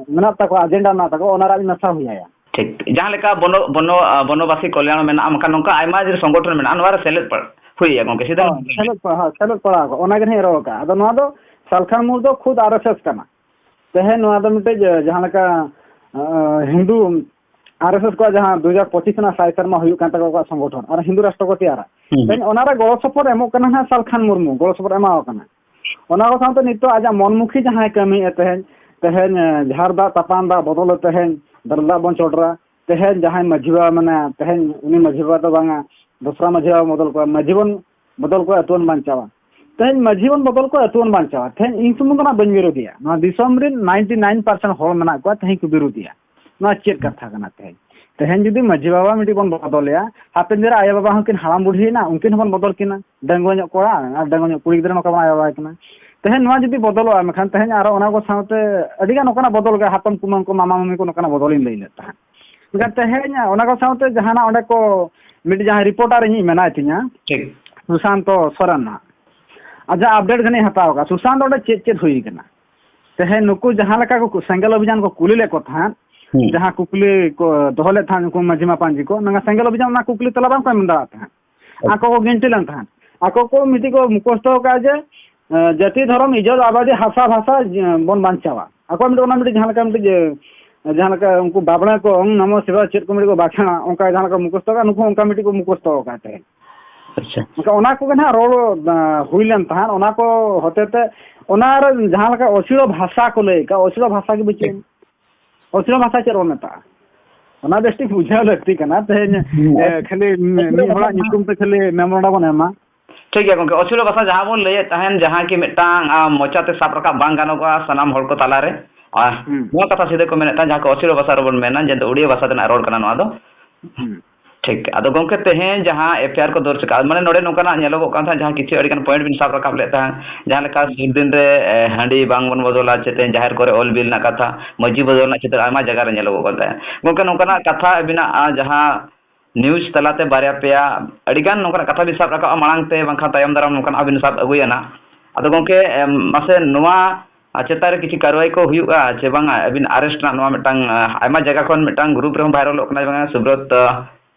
ᱮ, ᱢᱮᱱᱟᱜ ᱛᱟᱠᱚᱣᱟ, ᱟᱡᱮᱱᱰᱟ ᱢᱮᱱᱟᱜ ᱛᱟᱠᱚᱣᱟ, ᱚᱱᱟ ᱨᱮ ᱟᱡ ᱢᱮᱥᱟ ᱦᱩᱭ ᱟᱭᱟ᱾ ᱴᱷᱤᱠ᱾ ᱡᱟᱦᱟᱸ ᱞᱮᱠᱟ ᱵᱚᱱᱚ-, ᱵᱚᱱᱚ-, ᱟ, ᱵᱚᱱᱚᱵᱟᱥᱤ ᱠᱚᱞᱭᱟᱬ ᱢᱮᱱᱟᱜᱼᱟ, ᱢᱮᱱᱠᱷᱟᱱ ᱱᱚᱝᱠᱟ ᱟᱭᱢᱟ ᱡᱩᱫᱤ ᱥᱚᱝᱜᱚᱴᱷᱚᱱ ᱢᱮᱱᱟᱜᱼᱟ, ᱱᱚᱣᱟ ᱨᱮ ᱥᱮᱞᱮᱫ ᱯᱟ-, ᱦᱩᱭ ᱟᱭᱟ ᱜᱚᱢᱠᱮ, ᱥᱤᱫᱷᱟᱹ ᱦᱳᱭ, ᱥᱮᱞᱮᱫ ᱯᱟ-, ᱦᱳᱭ, ᱥᱮᱞᱮᱫ ᱯᱟᱲᱟᱣ ᱠᱚᱜ, ᱚᱱᱟ ᱜᱮ ᱱᱟᱦᱟᱜ ᱤᱧ ᱨᱚᱲ ᱟᱠᱟᱫᱼᱟ᱾ ᱟᱫᱚ ᱱᱚᱣᱟ ᱫᱚ ᱥᱟᱞᱠᱷᱟᱱ ᱢᱩᱨ ᱫᱚ ᱠᱷᱩᱫ ᱟᱨ ᱮᱥ ᱮᱥ ᱠᱟᱱᱟ᱾ ᱛᱮᱦᱮᱧ ᱱᱚᱣᱟ ᱫᱚ ᱢᱤᱫᱴᱮᱡ, ᱮ, ᱡᱟᱦᱟᱸ ᱞᱮᱠᱟ, ᱮ, ᱦᱤᱱᱫᱩ ᱟᱨ ᱮᱥ ᱮᱥ ᱠᱚᱣᱟᱜ ᱡᱟᱦᱟᱸ ᱫᱩ ᱦᱟᱡᱟᱨ ᱯᱚᱸᱪᱤᱥ ᱨᱮᱱᱟᱜ ᱥᱟᱭ ᱥᱮᱨᱢᱟ ᱦᱩᱭᱩᱜ ᱠᱟᱱ ᱛᱟᱠᱚᱣᱟ, ᱟᱠᱚᱣᱟᱜ ᱥᱚᱝᱜᱚᱴᱷᱚᱱ, ᱟᱨ ᱦᱤᱱᱫᱩ ᱨᱟᱥᱴᱨᱚ ᱠᱚ ᱛᱮᱭᱟᱨᱟ᱾ ᱦᱩᱸ᱾ ᱛᱮᱦᱮᱧ ᱚᱱᱟ ᱨᱮ ᱜᱚᱲᱚ ᱥᱚᱯᱚᱦᱚᱫ ᱮᱢᱚᱜ ᱠᱟᱱᱟ ᱦᱟᱸᱜ ᱥᱟᱞᱠᱷᱟᱱ ᱢᱩᱨᱢᱩ, ᱜᱚᱲᱚ ᱥᱚᱯᱚᱦᱚᱫ ᱮᱢᱟᱣ ᱠᱟᱱᱟ᱾ ᱚᱱᱟ ᱠᱚ ᱥᱟᱶᱛᱮ ᱱᱤᱛᱚᱜ ᱟᱡᱟᱜ ᱢᱚᱱᱢᱩᱠᱷᱤ ᱡᱟᱦᱟᱸᱭ ᱠᱟᱹᱢᱤᱭᱮᱫ ᱛᱟᱦᱮᱸᱫ, ᱛᱮᱦᱮᱧ ᱮ, ᱡᱷᱟᱨ ᱫᱟᱜ ᱛᱟᱯᱟᱱ ᱫᱟᱜ ᱵᱚᱫᱚᱞᱮᱫ ᱛᱟᱦᱮᱸᱫ, ᱵᱮᱨᱮᱞ ᱫᱟᱜ ᱵᱚᱱ ᱪᱚᱰᱚᱨᱟ, ᱛᱮᱦᱮᱧ ᱡᱟᱦᱟᱸᱭ ᱢᱟᱹᱡᱷᱤ ᱵᱟᱵᱟ ᱢᱮᱱᱟᱭᱟ, ᱛᱮᱦᱮᱧ ᱩᱱᱤ ᱢᱟᱹᱡᱷᱤ ᱵᱟᱵᱟ ᱫᱚ ᱵᱟᱝᱟ, ᱫᱚᱥᱨᱟ ᱢᱟᱹᱡᱷᱤ ᱵᱟᱵᱟ ᱵᱚᱫᱚᱞ ᱠᱚᱣᱟ, ᱢᱟᱹᱡᱷᱤ ᱵᱚᱱ ᱵᱚᱫᱚᱞ ᱠᱚᱣᱟ, ᱟᱹᱛᱩ ᱵᱚᱱ ᱵᱟᱧᱪᱟᱣᱟ᱾ ᱛᱮᱦᱮᱧ ᱢᱟᱹᱡᱷᱤ ᱵᱚᱱ ᱵᱚᱫᱚᱞ ᱠᱚᱣᱟ, ᱟᱹᱛᱩ ᱵᱚᱱ ᱵᱟᱧᱪᱟᱣᱟ᱾ ᱛᱮᱦᱮᱧ ᱤᱧ ᱥᱩᱢᱩᱝ ᱫᱚ ᱱᱟᱜ ᱵᱟᱹᱧ ᱵᱤᱨᱳᱫᱷᱤᱭᱟ, ᱱᱚᱣᱟ ᱫᱤᱥᱚᱢ ᱨᱮᱱ ninety nine percent ᱦᱚᱲ ᱢᱮᱱᱟᱜ ᱠᱚᱣᱟ, ᱛᱮᱦᱮᱧ ᱠᱚ ᱵᱤᱨᱳᱫᱷᱤᱭᱟ᱾ ᱱᱚᱣᱟ ᱪᱮᱫ ᱠᱟᱛᱷᱟ ᱠᱟᱱᱟ? ᱛᱮᱦᱮᱧ, ᱛᱮᱦᱮᱧ ᱡᱩᱫᱤ ᱢᱟᱹᱡᱷᱤ ᱵᱟᱵᱟ ᱢᱤᱫᱴᱤᱡ ᱵᱚᱱ ᱵᱚᱫᱚᱞᱮᱭᱟ, ᱦᱟᱯᱮᱱ ᱫᱤᱱ ᱨᱮ ᱟᱭᱳ ᱵᱟᱵᱟ ᱦᱚᱸᱠᱤᱱ ᱦᱟᱲᱟᱢ ᱵᱩᱰᱷᱤᱭᱮᱱᱟ, ᱩᱱᱠᱤᱱ ᱦᱚᱸᱵᱚᱱ ᱵᱚᱫᱚᱞ ᱠᱤᱱᱟ᱾ ᱰᱟᱺᱜᱩᱣᱟᱹ ᱧᱚᱜ ᱠᱚᱲᱟ ᱟᱨ ᱰᱟᱺᱜᱩᱣᱟᱹ ᱧᱚᱜ ᱠᱩᱲᱤ ᱜᱤᱫᱽᱨᱟᱹ ᱱᱚᱝᱠᱟ ᱵᱚᱱ ᱟᱭᱳ ᱵᱟᱵᱟ ᱠᱤᱱᱟ᱾ ᱛᱮᱦᱮᱧ ᱱᱚᱣᱟ ᱡᱩᱫᱤ ᱵᱚᱫᱚᱞᱚᱜᱼᱟ, ᱢᱮᱱᱠᱷᱟᱱ ᱛᱮᱦᱮᱧ ᱟᱨᱚ ᱚᱱᱟ ᱠᱚ ᱥᱟᱶᱛᱮ ᱟᱹᱰᱤᱜᱟᱱ ᱚᱱᱠᱟᱱᱟᱜ ᱵᱚᱫᱚᱞ ᱜᱮ, ᱦᱟᱛᱚᱢ ᱠᱩᱢᱟᱹᱝ ᱠᱚ, ᱢᱟᱢᱟ ᱢᱟᱢᱤ ᱠᱚ, ᱱᱚᱝᱠᱟᱱᱟᱜ ᱵᱚᱫᱚᱞᱤᱧ ᱞᱟᱹᱭ ᱞᱮᱫ ᱛᱟᱦᱮᱸᱫ᱾ ᱢᱮᱱᱠᱷᱟᱱ ᱛᱮᱦᱮᱧ ᱚᱱᱟ ᱠᱚ ᱥᱟᱶᱛᱮ ᱡᱟᱦᱟᱱᱟᱜ ᱚᱸᱰᱮ ᱠᱚ ᱢᱤᱫᱴᱤᱡ ᱡᱟᱦᱟᱸᱭ reporter ᱤᱧᱤᱡ ᱢᱮᱱᱟᱭ ᱛᱤᱧᱟ, ᱴᱷᱤᱠ᱾ ᱥᱩᱥᱟᱱᱛᱚ ᱥᱚᱨᱮᱱ ᱱᱟᱜ, ᱟᱡᱟᱜ update ᱜᱷᱟᱱᱮ ᱦᱟᱛᱟᱣ ᱟᱠᱟᱫ᱾ ᱥᱩᱥᱟᱱᱛ, ᱚᱸᱰᱮ ᱪᱮᱫ ᱪᱮᱫ ᱦᱩᱭ ᱠᱟᱱᱟ? ᱛᱮᱦᱮᱧ ᱱᱩᱠᱩ ᱡᱟᱦᱟᱸ ᱞᱮᱠᱟ ᱠᱚ ᱥᱮᱸᱜᱮᱞ ᱚᱵᱷᱤᱡᱟᱱ ᱠᱚ ᱠᱩᱞᱤ ᱞᱮᱫ ᱠᱚ ᱛᱟᱦᱮᱸᱫ, ᱦᱩᱸ᱾ ᱡᱟᱦᱟᱸ ᱠᱩᱠᱞᱤ ᱠᱚ ᱫᱚᱦᱚ ᱞᱮᱫ ᱛᱟᱦᱮᱸᱫ ᱩᱱᱠᱩ ᱢᱟᱹᱡᱷᱤ ᱢᱟᱯᱟᱧᱡᱤ ᱠᱚ, ᱚᱱᱟ ᱥᱮᱸᱜᱮᱞ ᱚᱵᱷᱤᱡᱟᱱ ᱚᱱᱟ ᱠᱩᱠᱞᱤ ᱛᱮᱞᱟ ᱵᱟᱝ ᱠᱚ ᱮᱢ ᱫᱟᱲᱮᱭᱟᱜ ᱛᱟᱦᱮᱸᱫ᱾ ᱟᱪᱪᱷᱟ᱾ ᱟᱠᱚ ᱠᱚ ᱜᱤᱱᱴᱤ ᱞᱮᱱ ᱛᱟᱦᱮᱸᱫ᱾ ᱟᱠᱚ ᱠᱚ ᱢᱤᱫᱴᱤᱡ ᱠᱚ ᱢᱩᱠᱷᱚᱥᱛᱚ ᱟᱠᱟᱫᱼᱟ ᱡᱮ, ᱮ, ᱡᱟᱹᱛᱤ ᱫᱷᱚᱨᱚᱢ ᱤᱡᱚᱛ ᱟᱵᱟᱫᱤ ᱦᱟᱥᱟ ᱵᱷᱟᱥᱟ, ᱮ, ᱵᱚᱱ ᱵᱟᱧᱪᱟᱣᱟ᱾ ᱟᱠᱚ ᱢᱤᱫᱴᱤᱡ ᱚᱱᱟ ᱢᱤᱫᱴᱤᱡ ᱡᱟᱦᱟᱸ ᱞᱮᱠᱟ ᱢᱤᱫᱴᱤᱡ, ᱮ, ᱡᱟᱦᱟᱸ ᱞᱮᱠᱟ ᱩᱱᱠᱩ ᱵᱟᱵᱽᱲᱮ ᱠᱚ ᱳᱢ ᱱᱚᱢᱚ ᱥᱤᱵᱟᱭ ᱪᱮᱫ ᱠᱚ ᱢᱤᱫᱴᱤᱡ ᱠᱚ ᱵᱟᱠᱷᱮᱬᱟ, ᱚᱱᱠᱟ ᱡᱟᱦᱟᱸ ᱞᱮᱠᱟ ᱢᱩᱠᱷᱚᱥᱛᱚ ᱟᱠᱟᱫᱼᱟ, ᱱᱩᱠᱩ ᱦᱚᱸ ᱚᱱᱠᱟ ᱢᱤᱫᱴᱤᱡ ᱠᱚ ᱢᱩᱠᱷᱚᱥᱛᱚ ᱟᱠᱟᱫ ᱛᱟᱦᱮᱸᱫ᱾ ᱟᱪᱪᱷᱟ᱾ ᱮᱱᱠᱷᱟᱱ ᱚᱱᱟ ᱠᱚᱜᱮ ᱱᱟᱦᱟᱜ ᱨᱚᱲ, ᱮ, ᱦᱩᱭ ᱞᱮᱱ ᱛᱟᱦᱮᱸᱫ, ᱚᱱᱟ ᱠᱚ ᱦᱚᱛᱮ ᱛᱮ ᱚᱱᱟ ᱨᱮ ᱡᱟᱦᱟᱸ ᱞᱮᱠᱟ ᱚᱥᱤᱲᱚ ᱵᱷᱟᱥᱟ ᱠᱚ ᱞᱟᱹᱭ ᱟᱠᱟᱫ, ᱚᱥᱤᱲᱚ ᱵᱷᱟᱥᱟ ᱜᱮ ᱵᱟᱹᱪᱩᱜ ᱟᱹᱱ᱾ ᱚᱥᱤᱲᱚ ᱵᱷᱟᱥᱟ ᱪᱮᱫ ᱵᱚᱱ ᱢᱮᱛᱟᱜᱼᱟ? ᱚᱱᱟ ᱵᱮᱥ ᱴᱷᱤᱠ ᱵᱩᱡᱷᱟᱹᱣ ᱞᱟᱹᱠᱛᱤ ᱠᱟᱱᱟ᱾ ᱛᱮᱦᱮᱧ, ᱦᱩᱸ᱾ ᱮ, ᱠᱷᱟᱹᱞᱤ ᱢᱤ-, ᱢᱤᱫ ᱦᱚᱲᱟᱜ ᱧᱩᱛᱩᱢ ᱛᱮ ᱠᱷᱟᱹᱞᱤ memorandum ᱵᱚᱱ ᱮᱢᱟ᱾ ᱴᱷᱤᱠ ᱜᱮᱭᱟ ᱜᱚᱢᱠᱮ, ᱚᱥᱤᱲᱚ ᱵᱷᱟᱥᱟ ᱡᱟᱦᱟᱸ ᱵᱚᱱ ᱞᱟᱹᱭᱮᱫ ᱛᱟᱦᱮᱱ, ᱡᱟᱦᱟᱸ ᱠᱤ ᱢᱤᱫᱴᱟᱝ, ᱟ, ᱢᱚᱪᱟᱛᱮ ᱥᱟᱵ ᱨᱟᱠᱟᱵ ᱵᱟᱝ ᱜᱟᱱᱚᱜᱼᱟ ᱥᱟᱱᱟᱢ ᱦᱚᱲ ᱠᱚ ᱛᱟᱞᱟᱨᱮ, ᱟᱨ ᱦᱩᱸ᱾ ᱱᱚᱣᱟ ᱠᱟᱛᱷᱟ ᱥᱤᱫᱷᱟᱹ ᱠᱚ ᱢᱮᱱᱮᱫ ᱛᱟᱦᱮᱸ, ᱡᱟᱦᱟᱸ ᱠᱚ ᱚᱥᱤᱲᱚ ᱵᱷᱟᱥᱟ ᱨᱮᱵᱚᱱ ᱢᱮᱱᱟ, ᱡᱮ ᱩᱲᱤᱭᱟ ᱵᱷᱟᱥᱟ ᱨᱮᱱᱟᱜ ᱨᱚᱲ ᱠᱟᱱᱟ ᱱᱚᱣᱟ ᱫᱚ᱾ ᱦᱩᱸ᱾ ᱴᱷᱤᱠ᱾ ᱟᱫᱚ ᱜᱚᱢᱠᱮ, ᱛᱮᱦᱮᱧ ᱡᱟᱦᱟᱸ FIR ᱠᱚ ᱫᱚᱨᱡᱽ ᱠᱟᱜᱼᱟ, ᱢᱟᱱᱮ ᱱᱚᱰᱮ ᱱᱚᱝᱠᱟᱱᱟᱜ ᱧᱮᱞᱚᱜᱚᱜ ᱠᱟᱱ ᱛᱟᱦᱮᱸᱫ, ᱡᱟᱦᱟᱸ ᱠᱤᱪᱷᱩ ᱟᱹᱰᱤᱜᱟᱱ point ᱵᱤᱱ ᱥᱟᱵ ᱨᱟᱠᱟᱵ ᱞᱮᱫ ᱛᱟᱦᱮᱸᱫ, ᱡᱟᱦᱟᱸ ᱞᱮᱠᱟ ᱦᱩᱸ᱾ ᱥᱩᱨ ᱫᱤᱱ ᱨᱮ, ᱮ, ᱦᱟᱺᱰᱤ ᱵᱟᱝ ᱵᱚᱱ ᱵᱚᱫᱚᱞᱟ, ᱪᱮᱛᱮ ᱡᱟᱦᱮᱨ ᱠᱚᱨᱮ ᱚᱞ ᱵᱤᱞ ᱨᱮᱱᱟᱜ ᱠᱟᱛᱷᱟ, ᱢᱟᱹᱡᱷᱤ ᱵᱚᱫᱚᱞ ᱨᱮᱱᱟᱜ ᱪᱤᱛᱟᱹᱨ ᱟᱭᱢᱟ ᱡᱟᱭᱜᱟ ᱨᱮ ᱧᱮᱞᱚᱜᱚᱜ ᱠᱟᱱ ᱛᱟᱦᱮᱸᱫ᱾ ᱜᱚᱢᱠᱮ, ᱱᱚᱝᱠᱟᱱᱟᱜ ᱠᱟᱛᱷᱟ ᱟᱹᱵᱤᱱᱟᱜ, ᱟ, ᱡᱟᱦᱟᱸ news ᱛᱟᱞᱟᱛᱮ ᱵᱟᱨᱭᱟ ᱯᱮᱭᱟ ᱟᱹᱰᱤᱜᱟᱱ ᱱᱚᱝᱠᱟᱱᱟᱜ ᱠᱟᱛᱷᱟ ᱵᱤᱱ ᱥᱟᱵ ᱨᱟᱠᱟᱵᱼᱟ ᱢᱟᱲᱟᱝ ᱛᱮ, ᱵᱟᱝᱠᱷᱟᱱ ᱛᱟᱭᱚᱢ ᱫᱟᱨᱟᱢ ᱱᱚᱝᱠᱟᱱᱟᱜ ᱵᱤᱱ ᱥᱟᱵ ᱟᱹᱜᱩᱭᱟ ᱱᱟᱜ᱾ ᱟᱫᱚ ᱜᱚᱢᱠᱮ, ᱮᱢ, ᱢᱟᱥᱮ ᱱᱚᱣᱟ, ᱟ, ᱪᱮᱛᱟᱱ ᱨᱮ ᱠᱤᱪᱷᱩ ᱠᱟᱨᱣᱟᱭ ᱠᱚ ᱦᱩᱭᱩᱜᱼᱟ ᱪᱮ ᱵᱟᱝᱟ? ᱟᱹᱵᱤᱱ arrest ᱨᱮᱱᱟᱜ ᱱᱚᱣᱟ ᱢᱤᱫᱴᱟᱝ, ᱟ, ᱟᱭᱢᱟ ᱡᱟᱭᱜᱟ ᱠᱷᱚᱱ ᱢᱤᱫᱴᱟᱝ group ᱨᱮᱦᱚᱸ viralᱚᱜ ᱠᱟᱱᱟ, ᱵᱟᱝᱟ, ᱥᱩᱵᱨᱚᱛ, ᱟ,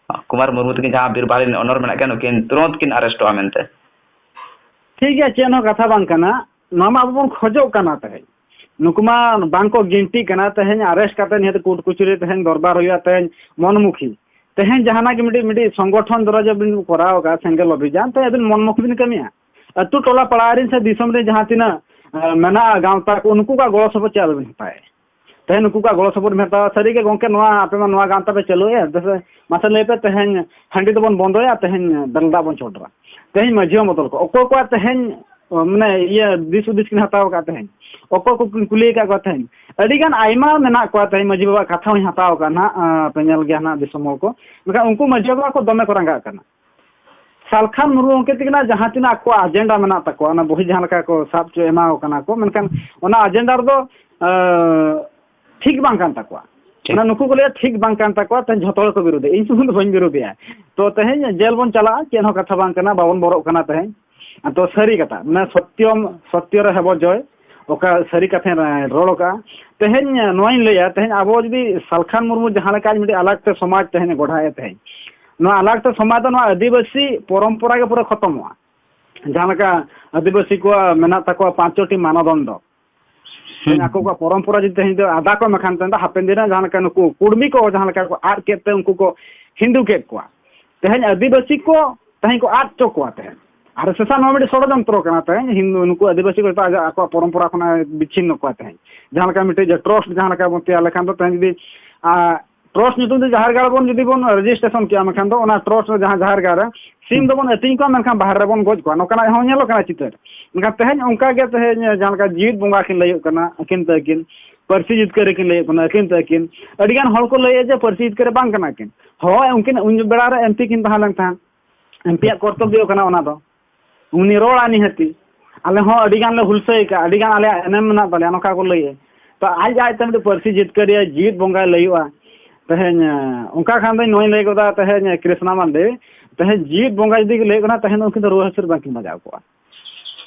ᱠᱩᱢᱟᱨ ᱢᱩᱨᱢᱩ ᱛᱟᱹᱠᱤᱱ ᱡᱟᱦᱟᱸ ᱵᱤᱨ ᱵᱟᱦᱟ ᱨᱮᱱ owner ᱢᱮᱱᱟᱜ ᱠᱤᱱ, ᱩᱱᱠᱤᱱ ᱛᱩᱨᱚᱸᱛ ᱠᱤᱱ arrestᱚᱜᱼᱟ ᱢᱮᱱᱛᱮ᱾ ᱴᱷᱤᱠ ᱜᱮᱭᱟ, ᱪᱮᱫ ᱦᱚᱸ ᱠᱟᱛᱷᱟ ᱵᱟᱝ ᱠᱟᱱᱟ᱾ ᱱᱚᱣᱟ ᱢᱟ ᱟᱵᱚ ᱵᱚᱱ ᱠᱷᱚᱡᱚᱜ ᱠᱟᱱᱟ ᱛᱮᱦᱮᱧ᱾ ᱱᱩᱠᱩ ᱢᱟ ᱵᱟᱝ ᱠᱚ ᱜᱤᱱᱴᱤᱜ ᱠᱟᱱᱟ᱾ ᱛᱮᱦᱮᱧ arrest ᱠᱟᱛᱮ ᱱᱤᱦᱟᱹᱛ court ᱠᱚᱪᱟᱹᱨᱤ ᱛᱮᱦᱮᱧ ᱫᱚᱨᱵᱟᱨ ᱦᱩᱭᱩᱜᱼᱟ, ᱛᱮᱦᱮᱧ ᱢᱚᱱᱢᱩᱠᱷᱤ᱾ ᱛᱮᱦᱮᱧ ᱡᱟᱦᱟᱱᱟᱜ ᱜᱮ ᱢᱤᱫᱴᱤᱡ, ᱢᱤᱫᱴᱤᱡ ᱥᱚᱝᱜᱚᱴᱷᱚᱱ ᱫᱚᱨᱟ ᱡᱮ ᱵᱤᱱ ᱠᱚᱨᱟᱣ ᱟᱠᱟᱫ ᱥᱮᱸᱜᱮᱞ ᱚᱵᱷᱤᱡᱟᱱ, ᱛᱮ ᱟᱹᱵᱤᱱ ᱢᱚᱱᱢᱩᱠᱷᱤ ᱵᱤᱱ ᱠᱟᱹᱢᱤᱭᱟ᱾ ᱟᱹᱛᱩ ᱴᱚᱞᱟ ᱯᱟᱲᱟ ᱨᱮᱱ ᱥᱮ ᱫᱤᱥᱚᱢ ᱨᱮ ᱡᱟᱦᱟᱸ ᱛᱤᱱᱟᱹᱜ ᱢᱮᱱᱟᱜᱼᱟ ᱜᱟᱶᱛᱟ ᱠᱚ, ᱩᱱᱠᱩ ᱠᱚᱣᱟᱜ ᱜᱚᱲᱚ ᱥᱚᱯᱚᱦᱚᱫ ᱪᱮᱫ ᱵᱤᱱ ᱦᱟᱛᱟᱣᱮᱫ? ᱛᱮᱦᱮᱧ ᱱᱩᱠᱩ ᱠᱚᱣᱟᱜ ᱜᱚᱲᱚ ᱥᱚᱯᱚᱦᱚᱫ ᱵᱤᱱ ᱦᱟᱛᱟᱣᱟ, ᱥᱟᱹᱨᱤ ᱜᱮ ᱜᱚᱢᱠᱮ, ᱱᱚᱣᱟ ᱟᱯᱮ ᱢᱟ ᱱᱚᱣᱟ ᱜᱟᱶᱛᱟ ᱯᱮ ᱪᱟᱹᱞᱩᱭᱮᱫᱼᱟ, ᱫᱮᱥᱮ ᱢᱟᱥᱮ ᱞᱟᱹᱭ ᱯᱮ, ᱛᱮᱦᱮᱧ ᱦᱟᱺᱰᱤ ᱫᱚᱵᱚᱱ ᱵᱚᱱᱫᱚᱭᱟ, ᱛᱮᱦᱮᱧ ᱵᱮᱨᱮᱞ ᱫᱟᱜ ᱵᱚᱱ ᱪᱚᱰᱚᱨᱟ᱾ ᱛᱮᱦᱮᱧ ᱢᱟᱹᱡᱷᱤ ᱦᱚᱸ ᱵᱚᱫᱚᱞ ᱠᱚ, ᱚᱠᱚᱭ ᱠᱚᱣᱟᱜ ᱛᱮᱦᱮᱧ ᱢᱟᱱᱮ ᱤᱭᱟᱹ ᱫᱤᱥ ᱦᱩᱫᱤᱥ ᱠᱤᱱ ᱦᱟᱛᱟᱣ ᱟᱠᱟᱫ ᱛᱮᱦᱮᱧ, ᱚᱠᱚᱭ ᱠᱚ ᱠᱤᱱ ᱠᱩᱞᱤ ᱟᱠᱟᱫ ᱠᱚᱣᱟ ᱛᱮᱦᱮᱧ? ᱟᱹᱰᱤ ᱜᱟᱱ ᱟᱭᱢᱟ ᱢᱮᱱᱟᱜ ᱠᱚᱣᱟ ᱛᱮᱦᱮᱧ ᱢᱟᱹᱡᱷᱤ ᱵᱟᱵᱟ ᱠᱟᱛᱷᱟ ᱦᱚᱸᱧ ᱦᱟᱛᱟᱣ ᱟᱠᱟᱫ ᱱᱟᱦᱟᱜ, ᱯᱮ ᱧᱮᱞ ᱜᱮᱭᱟ ᱱᱟᱦᱟᱜ ᱫᱤᱥᱚᱢ ᱦᱚᱲ ᱠᱚ, ᱢᱮᱱᱠᱷᱟᱱ ᱩᱱᱠᱩ ᱢᱟᱹᱡᱷᱤ ᱵᱟᱵᱟ ᱠᱚ ᱫᱚᱢᱮ ᱠᱚ ᱨᱟᱸᱜᱟᱜ ᱠᱟᱱᱟ᱾ ᱥᱟᱞᱠᱷᱟᱱ ᱢᱩᱨᱢᱩ ᱜᱚᱢᱠᱮ ᱛᱤᱠᱤᱱᱟᱜ ᱡᱟᱦᱟᱸ ᱛᱤᱱᱟᱹᱜ ᱟᱠᱚᱣᱟᱜ ᱟᱡᱮᱱᱰᱟ ᱢᱮᱱᱟᱜ ᱛᱟᱠᱚᱣᱟ, ᱚᱱᱟ ᱵᱚᱦᱤ ᱡᱟᱦᱟᱸ ᱞᱮᱠᱟ ᱠᱚ ᱥᱟᱵ ᱪᱚ ᱮᱢᱟ ᱠᱚ ᱠᱟᱱᱟ ᱠᱚ, ᱢᱮᱱᱠᱷᱟᱱ ᱚᱱᱟ ᱟᱡᱮᱱᱰᱟ ᱨᱮᱫᱚ ᱴᱷᱤᱠ ᱵᱟᱝ ᱠᱟᱱ ᱛᱟᱠᱚᱣᱟ᱾ ᱴᱷᱤᱠ᱾ ᱚᱱᱟ ᱱᱩᱠᱩ ᱠᱚ ᱞᱟᱹᱭᱟ ᱴᱷᱤᱠ ᱵᱟᱝ ᱠᱟᱱ ᱛᱟᱠᱚᱣᱟ, ᱛᱮᱦᱮᱧ ᱡᱷᱚᱛᱚ ᱦᱚᱲ ᱠᱚ ᱵᱤᱨᱳᱫᱷᱮᱜᱼᱟ, ᱤᱧ ᱥᱩᱢᱩᱝ ᱫᱚ ᱵᱟᱹᱧ ᱵᱤᱨᱳᱫᱷᱮᱜᱼᱟ᱾ ᱛᱚ ᱛᱮᱦᱮᱧ ᱡᱮᱞ ᱵᱚᱱ ᱪᱟᱞᱟᱜᱼᱟ, ᱪᱮᱫ ᱦᱚᱸ ᱠᱟᱛᱷᱟ ᱵᱟᱝ ᱠᱟᱱᱟ, ᱵᱟᱵᱚᱱ ᱵᱚᱨᱚᱜ ᱠᱟᱱᱟ ᱛᱮᱦᱮᱧ᱾ ᱛᱚ ᱥᱟᱹᱨᱤ ᱠᱟᱛᱷᱟ, ᱢᱟᱱᱮ ᱥᱚᱛᱭᱚᱢ ᱥᱚᱛᱭᱚ ᱨᱮ ᱦᱮᱵᱚ ᱡᱚᱭ, ᱚᱠᱟ ᱥᱟᱹᱨᱤ ᱠᱟᱛᱷᱟᱧ ᱨᱚᱲ ᱟᱠᱟᱫᱼᱟ᱾ ᱛᱮᱦᱮᱧ ᱱᱚᱣᱟᱧ ᱞᱟᱹᱭᱟ, ᱛᱮᱦᱮᱧ ᱟᱵᱚ ᱡᱩᱫᱤ ᱥᱟᱞᱠᱷᱟᱱ ᱢᱩᱨᱢᱩ ᱡᱟᱦᱟᱸ ᱞᱮᱠᱟ ᱟᱡ ᱢᱤᱫᱴᱤᱡ ᱟᱞᱟᱜᱽ ᱛᱮ ᱥᱚᱢᱟᱡᱽ ᱛᱮᱦᱮᱧ ᱮ ᱜᱚᱲᱦᱟᱭᱮᱫ ᱛᱮᱦᱮᱧ, ᱱᱚᱣᱟ ᱟᱞᱟᱜᱽ ᱛᱮ ᱥᱚᱢᱟᱡᱽ ᱫᱚ ᱱᱚᱣᱟ ᱟᱹᱫᱤᱵᱟᱹᱥᱤ ᱯᱚᱨᱚᱢᱯᱚᱨᱟ ᱜᱮ ᱯᱩᱨᱟᱹ ᱠᱷᱚᱛᱚᱢᱚᱜᱼᱟ᱾ ᱡᱟᱦᱟᱸ ᱞᱮᱠᱟ ᱟᱹᱫᱤᱵᱟᱹᱥᱤ ᱠᱚᱣᱟᱜ ᱢᱮᱱᱟᱜ ᱛᱟᱠᱚᱣᱟ ᱯᱟᱸᱪᱚᱴᱤ ᱢᱟᱱᱚᱫᱚᱱᱰᱚ, ᱛᱮᱦᱮᱧ ᱦᱩᱸ᱾ ᱟᱠᱚ ᱠᱚᱣᱟᱜ ᱯᱚᱨᱚᱢᱯᱚᱨᱟ ᱡᱩᱫᱤ ᱛᱮᱦᱮᱧ ᱫᱚ ᱟᱫᱟ ᱠᱚ ᱮᱢ ᱠᱷᱟᱱ, ᱛᱮᱦᱮᱧ ᱫᱚ ᱦᱟᱯᱮᱱ ᱫᱤᱱ ᱨᱮ ᱡᱟᱦᱟᱸ ᱞᱮᱠᱟ ᱱᱩᱠᱩ ᱠᱩᱲᱢᱤ ᱠᱚ ᱡᱟᱦᱟᱸ ᱞᱮᱠᱟ ᱠᱚ ᱟᱫ ᱠᱮᱫ ᱛᱮ ᱩᱱᱠᱩ ᱠᱚ ᱦᱤᱱᱫᱩ ᱠᱮᱫ ᱠᱚᱣᱟ, ᱛᱮᱦᱮᱧ ᱟᱹᱫᱤᱵᱟᱹᱥᱤ ᱠᱚ ᱛᱮᱦᱮᱧ ᱠᱚ ᱟᱫ ᱦᱚᱪᱚ ᱠᱚᱣᱟ᱾ ᱛᱮᱦᱮᱧ ᱟᱨ ᱥᱮᱥᱟ ᱱᱚᱣᱟ ᱢᱤᱫᱴᱤᱡ ᱥᱚᱲᱚᱡᱚᱱᱛᱨᱚ ᱠᱟᱱᱟ᱾ ᱛᱮᱦᱮᱧ ᱦᱤᱱᱫᱩ ᱱᱩᱠᱩ ᱟᱹᱫᱤᱵᱟᱹᱥᱤ ᱠᱚ ᱡᱚᱛᱚ ᱟᱡᱟᱜ ᱟᱠᱚᱣᱟᱜ ᱯᱚᱨᱚᱢᱯᱚᱨᱟ ᱠᱷᱚᱱᱟᱜ ᱵᱤᱪᱷᱤᱱᱱᱚ ᱠᱚᱣᱟ᱾ ᱛᱮᱦᱮᱧ ᱡᱟᱦᱟᱸ ᱞᱮᱠᱟ ᱢᱤᱫᱴᱤᱡ ᱡᱮ ᱴᱨᱟᱥᱴ ᱡᱟᱦᱟᱸ ᱞᱮᱠᱟ ᱵᱚᱱ ᱛᱮᱭᱟᱨ ᱞᱮᱠᱷᱟᱱ ᱫᱚ, ᱛᱮᱦᱮᱧ ᱡᱩᱫᱤ ᱟᱨ ᱴᱨᱟᱥᱴ ᱧᱩᱛᱩᱢ ᱛᱮ ᱡᱟᱦᱮᱨ ᱜᱟᱲ ᱵᱚᱱ ᱡᱩᱫᱤ ᱵᱚᱱ ᱨᱮᱡᱤᱥᱴᱨᱮᱥᱚᱱ ᱠᱮᱭᱟ, ᱢᱮᱱᱠᱷᱟᱱ ᱫᱚ ᱚᱱᱟ ᱴᱨᱟᱥᱴ ᱨᱮ ᱡᱟᱦᱟᱸ ᱡᱟᱦᱮᱨ ᱜᱟᱲ ᱨᱮ ᱥᱤᱢ ᱫᱚᱵᱚᱱ ᱟᱹᱛᱤᱧ ᱠᱚᱣᱟ, ᱢᱮᱱᱠᱷᱟᱱ ᱵᱟᱦᱨᱮ ᱨᱮᱵᱚᱱ ᱜᱚᱡ ᱠᱚᱣᱟ, ᱱᱚᱝᱠᱟᱱᱟᱜ ᱦᱚᱸ ᱧᱮᱞᱚᱜ ᱠᱟᱱᱟ ᱪᱤᱛᱟᱹᱨ᱾ ᱢᱮᱱᱠᱷᱟᱱ ᱛᱮᱦᱮᱧ ᱚᱱᱠᱟ ᱜᱮ ᱛᱮᱦᱮᱧ ᱡᱟᱦᱟᱸ ᱞᱮᱠᱟ ᱡᱤᱣᱤᱫ ᱵᱚᱸᱜᱟ ᱠᱤᱱ ᱞᱟᱹᱭᱚᱜ ᱠᱟᱱᱟ, ᱟᱹᱠᱤᱱ ᱛᱮ ᱟᱹᱠᱤᱱ ᱯᱟᱹᱨᱥᱤ ᱡᱤᱛᱠᱟᱹᱨᱤ ᱠᱤᱱ ᱞᱟᱹᱭᱚᱜ ᱠᱟᱱᱟ, ᱟᱹᱠᱤᱱ ᱛᱮ ᱟᱹᱠᱤᱱ ᱟᱹᱰᱤ ᱜᱟᱱ ᱦᱚᱲ ᱠᱚ ᱞᱟᱹᱭᱮᱫᱼᱟ ᱡᱮ ᱯᱟᱹᱨᱥᱤ ᱡᱤᱛᱠᱟᱹᱨᱤ ᱵᱟᱝ ᱠᱟᱱᱟ ᱠᱤᱱ᱾ ᱦᱳᱭ, ᱩᱱᱠᱤᱱ ᱩᱱ ᱵᱮᱲᱟ ᱨᱮ ᱮᱢ ᱯᱤ ᱠᱤᱱ ᱛᱟᱦᱮᱸ ᱞᱮᱱ ᱛᱟᱦᱮᱸᱫ, ᱮᱢ ᱯᱤᱭᱟᱜ ᱠᱚᱨᱛᱚᱵᱵᱚ ᱠᱟᱱᱟ ᱚᱱᱟ ᱫᱚ, ᱩᱱᱤ ᱨᱚᱲᱟ ᱱᱤᱦᱟᱹᱛᱤ᱾ ᱟᱞᱮ ᱦᱚᱸ ᱟᱹᱰᱤ ᱜᱟᱱ ᱞᱮ ᱦᱩᱞᱥᱟᱹᱭ ᱟᱠᱟᱫᱼᱟ, ᱟᱹᱰᱤ ᱜᱟᱱ ᱟᱞᱮᱭᱟᱜ ᱮᱱᱮᱢ ᱢᱮᱱᱟᱜ ᱛᱟᱞᱮᱭᱟ, ᱱᱚᱝᱠᱟ ᱠᱚ ᱞᱟᱹᱭᱮᱫᱼᱟ᱾ ᱛᱚ ᱟᱡ ᱟᱡ ᱛᱮ ᱢᱤᱫᱴᱮᱱ ᱯᱟᱹᱨᱥᱤ ᱡᱤᱛᱠᱟᱹᱨᱤᱭᱟᱹ, ᱡᱤᱣᱤᱫ ᱵᱚᱸᱜᱟᱭ ᱞᱟᱹᱭᱚᱜᱼᱟ᱾ ᱛᱮᱦᱮᱧ ᱚᱱᱠᱟ ᱠᱷᱟᱱ ᱫᱚᱧ ᱱᱚᱣᱟᱧ ᱞᱟᱹᱭ ᱜᱚᱫᱟ, ᱛᱮᱦᱮᱧ ᱠᱨᱤᱥᱱᱟ ᱢᱟᱱᱰᱤ ᱛᱮᱦᱮᱧ ᱡᱤᱣᱤᱫ ᱵᱚᱸᱜᱟ ᱡᱩᱫᱤ ᱞᱟᱹᱭᱚᱜ ᱠᱟᱱᱟ, ᱛᱮᱦᱮᱧ ᱩᱱᱠᱤᱱ ᱫᱚ ᱨᱩᱣᱟᱹ ᱦᱟᱹᱥᱩ ᱨᱮ ᱵᱟᱝᱠᱤᱱ ᱵᱟᱡᱟᱣ ᱠᱚᱜᱼᱟ᱾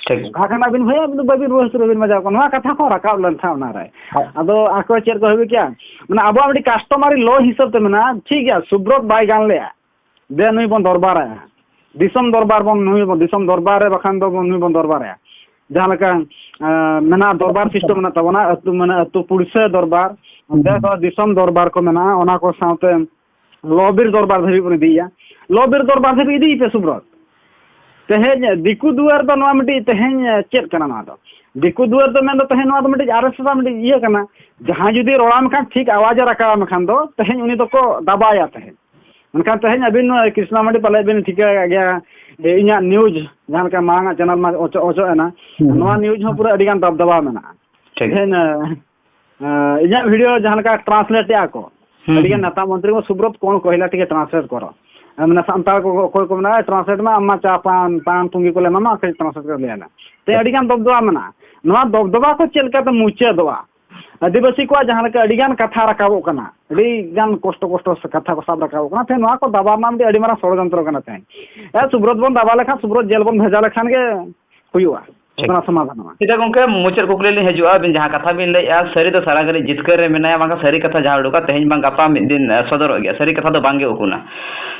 ᱴᱷᱤᱠ᱾ ᱚᱱᱠᱟ ᱠᱷᱟᱱ ᱟᱹᱵᱤᱱ ᱵᱷᱟᱹᱭ, ᱟᱹᱵᱤᱱ ᱫᱚ ᱵᱟᱹᱵᱤᱱ ᱨᱩᱣᱟᱹ ᱦᱟᱹᱥᱩ ᱨᱮᱵᱤᱱ ᱵᱟᱡᱟᱣ ᱠᱚᱜᱼᱟ᱾ ᱱᱚᱣᱟ ᱠᱟᱛᱷᱟ ᱠᱚ ᱨᱟᱠᱟᱵ ᱞᱮᱱ ᱛᱟᱦᱮᱸᱫ ᱚᱱᱟᱨᱮ᱾ ᱦᱳᱭ᱾ ᱟᱫᱚ ᱟᱠᱚ ᱪᱮᱫ ᱠᱚ ᱦᱩᱭ ᱠᱮᱭᱟ, ᱢᱟᱱᱮ ᱟᱵᱚᱣᱟᱜ ᱢᱤᱫᱴᱤᱡ customary law ᱦᱤᱥᱟᱹᱵ ᱛᱮ ᱢᱮᱱᱟᱜᱼᱟ, ᱴᱷᱤᱠ ᱜᱮᱭᱟ, ᱥᱩᱵᱨᱚᱛ ᱵᱟᱭ ᱜᱟᱱ ᱞᱮᱜᱼᱟ, ᱫᱮ ᱱᱩᱭ ᱵᱚᱱ ᱫᱚᱨᱵᱟᱨᱟᱭᱟ, ᱫᱤᱥᱚᱢ ᱫᱚᱨᱵᱟᱨ ᱵᱚᱱ, ᱱᱩᱭ ᱵᱚᱱ, ᱫᱤᱥᱚᱢ ᱫᱚᱨᱵᱟᱨ ᱨᱮ ᱵᱟᱠᱷᱟᱱ ᱫᱚ ᱵᱚᱱ, ᱱᱩᱭ ᱵᱚᱱ ᱫᱚᱨᱵᱟᱨᱟᱭᱟ᱾ ᱡᱟᱦᱟᱸ ᱞᱮᱠᱟ ᱢᱮᱱᱟᱜᱼᱟ, ᱫᱚᱨᱵᱟᱨ ᱥᱤᱥᱴᱮᱢ ᱢᱮᱱᱟᱜ ᱛᱟᱵᱚᱱᱟ, ᱟᱹᱛᱩ ᱢᱟᱱᱮ ᱟᱹᱛᱩ ᱯᱩᱲᱥᱟᱹ ᱫᱚᱨᱵᱟᱨ, ᱚᱸᱰᱮ ᱫᱚ ᱫᱤᱥᱚᱢ ᱫᱚᱨᱵᱟᱨ ᱠᱚ ᱢᱮᱱᱟᱜᱼᱟ, ᱚᱱᱟ ᱠᱚ ᱥᱟᱶᱛᱮ ᱞᱚᱵᱤᱨ ᱫᱚᱨᱵᱟᱨ ᱫᱷᱟᱹᱵᱤᱡ ᱵᱚᱱ ᱤᱫᱤᱭᱮᱭᱟ᱾ ᱞᱚᱵᱤᱨ ᱫᱚᱨᱵᱟᱨ ᱫᱷᱟᱹᱵᱤᱡ ᱤᱫᱤᱭᱮᱯᱮ ᱥᱩᱵᱨᱚᱛ᱾ ᱛᱮᱦᱮᱧ ᱫᱤᱠᱩ ᱫᱩᱣᱟᱹᱨ ᱫᱚ ᱱᱚᱣᱟ ᱢᱤᱫᱴᱤᱡ ᱛᱮᱦᱮᱧ ᱪᱮᱫ ᱠᱟᱱᱟ ᱱᱚᱣᱟ ᱫᱚ? ᱫᱤᱠᱩ ᱫᱩᱣᱟᱹᱨ ᱫᱚ ᱢᱮᱱᱫᱚ ᱛᱮᱦᱮᱧ ᱱᱚᱣᱟ ᱫᱚ ᱢᱤᱫᱴᱤᱡ ᱟᱨ ᱮᱥ ᱮᱥ ᱟᱜ ᱢᱤᱫᱴᱤᱡ ᱤᱭᱟᱹ ᱠᱟᱱᱟ᱾ ᱡᱟᱦᱟᱸᱭ ᱡᱩᱫᱤ ᱨᱚᱲᱟᱢ ᱠᱷᱟᱱ, ᱴᱷᱤᱠ ᱟᱣᱟᱡᱽ ᱮ ᱨᱟᱠᱟᱵ ᱟᱢ ᱠᱷᱟᱱ ᱫᱚ ᱛᱮᱦᱮᱧ ᱩᱱᱤ ᱫᱚᱠᱚ ᱫᱟᱵᱟᱭᱟ ᱛᱮᱦᱮᱧ᱾ ᱢᱮᱱᱠᱷᱟᱱ ᱛᱮᱦᱮᱧ ᱟᱹᱵᱤᱱ ᱱᱚᱣᱟ ᱠᱨᱤᱥᱱᱟ ᱢᱟᱱᱰᱤ ᱯᱟᱞᱮ ᱵᱤᱱ ᱴᱷᱤᱠᱟᱹ ᱟᱠᱟᱫ ᱜᱮᱭᱟ, ᱤᱧᱟᱹᱜ ᱱᱤᱭᱩᱡᱽ ᱡᱟᱦᱟᱸ ᱞᱮᱠᱟ ᱢᱟᱲᱟᱝ ᱟᱜ ᱪᱮᱱᱮᱞ ᱢᱟ ᱚᱪᱚᱜ, ᱚᱪᱚᱜ ᱮᱱᱟ, ᱦᱩᱸ᱾ ᱱᱚᱣᱟ ᱱᱤᱭᱩᱡᱽ ᱦᱚᱸ ᱯᱩᱨᱟᱹ ᱟᱹᱰᱤ ᱜᱟᱱ ᱫᱟᱵᱫᱟᱵᱟ ᱢᱮᱱᱟᱜᱼᱟ᱾ ᱴᱷᱤᱠ᱾ ᱛᱮᱦᱮᱧ, ᱮᱸ, ᱤᱧᱟᱹᱜ ᱵᱷᱤᱰᱤᱭᱳ ᱡᱟᱦᱟᱸ ᱞᱮᱠᱟ ᱴᱨᱟᱱᱥᱞᱮᱴ ᱮᱫᱼᱟ ᱠᱚ, ᱦᱩᱸ, ᱟᱹᱰᱤ ᱜᱟᱱ ᱦᱩᱸ᱾ ᱱᱮᱛᱟ ᱢᱚᱱᱛᱨᱤ ᱠᱚ, ᱥᱩᱵᱨᱚᱛ ᱠᱚᱬ ᱠᱚ ᱦᱤᱞᱟ ᱴᱷᱤᱠ ᱴᱨᱟᱱᱥᱞᱮᱴ ᱠᱚᱨᱚ᱾ ᱢᱟᱱᱮ ᱥᱟᱱᱛᱟᱲ ᱠᱚ ᱚᱠᱚᱭ ᱠᱚ ᱢᱮᱱᱟᱜᱼᱟ, ᱴᱨᱟᱱᱥᱞᱮᱴ ᱢᱟ ᱟᱢ ᱢᱟ ᱪᱟ ᱯᱟᱱ, ᱯᱟᱱ ᱯᱩᱸᱜᱤ ᱠᱚᱞᱮ ᱮᱢᱟᱢᱟ, ᱟᱯᱮ ᱴᱨᱟᱱᱥᱞᱮᱴ ᱠᱟᱛᱮ ᱞᱟᱹᱭ ᱟᱞᱮ᱾ ᱛᱮ ᱟᱹᱰᱤ ᱜᱟᱱ ᱫᱚᱵᱫᱚᱵᱟ ᱢᱮᱱᱟᱜᱼᱟ᱾ ᱱᱚᱣᱟ ᱫᱚᱵᱫᱚᱵᱟ ᱠᱚ ᱪᱮᱫ ᱞᱮᱠᱟᱛᱮ ᱢᱩᱪᱟᱹᱫᱚᱜᱼᱟ? ᱟᱹᱫᱤᱵᱟᱹᱥᱤ ᱠᱚᱣᱟᱜ ᱡᱟᱦᱟᱸ ᱞᱮᱠᱟ ᱟᱹᱰᱤ ᱜᱟᱱ ᱠᱟᱛᱷᱟ ᱨᱟᱠᱟᱵᱚᱜ ᱠᱟᱱᱟ, ᱟᱹᱰᱤ ᱜᱟᱱ ᱠᱚᱥᱴᱚ ᱠᱚᱥᱴᱚ ᱥᱮ ᱠᱟᱛᱷᱟ ᱠᱚ ᱥᱟᱵ ᱨᱟᱠᱟᱵᱚᱜ ᱠᱟᱱᱟ, ᱛᱮ ᱱᱚᱣᱟ ᱠᱚ ᱫᱟᱵᱟ ᱨᱮᱱᱟᱜ ᱢᱤᱫᱴᱤᱡ ᱟᱹᱰᱤ ᱢᱟᱨᱟᱝ ᱥᱚᱲᱚᱡᱚᱱᱛᱨᱚ ᱠᱟᱱᱟ ᱛᱮᱦᱮᱧ᱾ ᱮ, ᱥᱩᱵᱨᱚᱛ ᱵᱚᱱ ᱫᱟᱵᱟ ᱞᱮᱠᱷᱟᱱ, ᱥᱩᱵᱨᱚᱛ ᱡᱮᱞ ᱵᱚᱱ ᱵᱷᱮᱡᱟ ᱞᱮᱠᱷᱟᱱ ᱜᱮ ᱦᱩᱭᱩᱜᱼᱟ, ᱴᱷᱤᱠ᱾ ᱜᱷᱚᱴᱚᱱᱟ ᱥᱚᱢᱟᱫᱷᱟᱱᱚᱜᱼᱟ᱾ ᱥᱤᱫᱷᱟᱹ ᱜᱚᱢᱠᱮ, ᱢᱩᱪᱟᱹᱫ ᱠᱩᱠᱞᱤ ᱞᱤᱧ ᱦᱤᱡᱩᱜᱼᱟ, ᱟᱹᱵᱤᱱ ᱡᱟᱦᱟᱸ ᱠᱟᱛᱷᱟ ᱵᱤᱱ ᱞᱟᱹᱭᱮᱫᱼᱟ, ᱥᱟᱹᱨᱤ ᱫᱚ ᱥᱟᱨᱟ ᱜᱷᱟᱹᱲᱤᱡ ᱡᱤᱛᱠᱟᱹᱨ ᱨᱮ ᱢᱮᱱᱟᱭᱟ, ᱵᱟᱝᱠᱷᱟᱱ ᱥᱟᱹᱨᱤ ᱠᱟᱛᱷᱟ ᱡᱟᱦᱟᱸ ᱩᱰᱩᱠᱟ, ᱛᱮᱦᱮᱧ ᱵᱟᱝ ᱜᱟᱯᱟ ᱢᱤᱫ ᱫᱤᱱ, ᱮ, ᱥᱚᱫᱚᱨᱚᱜ ᱜᱮᱭᱟ, ᱥᱟᱹᱨᱤ ᱠᱟᱛᱷᱟ ᱫᱚ ᱵᱟᱝᱜᱮ ᱩᱠᱩᱱᱟ᱾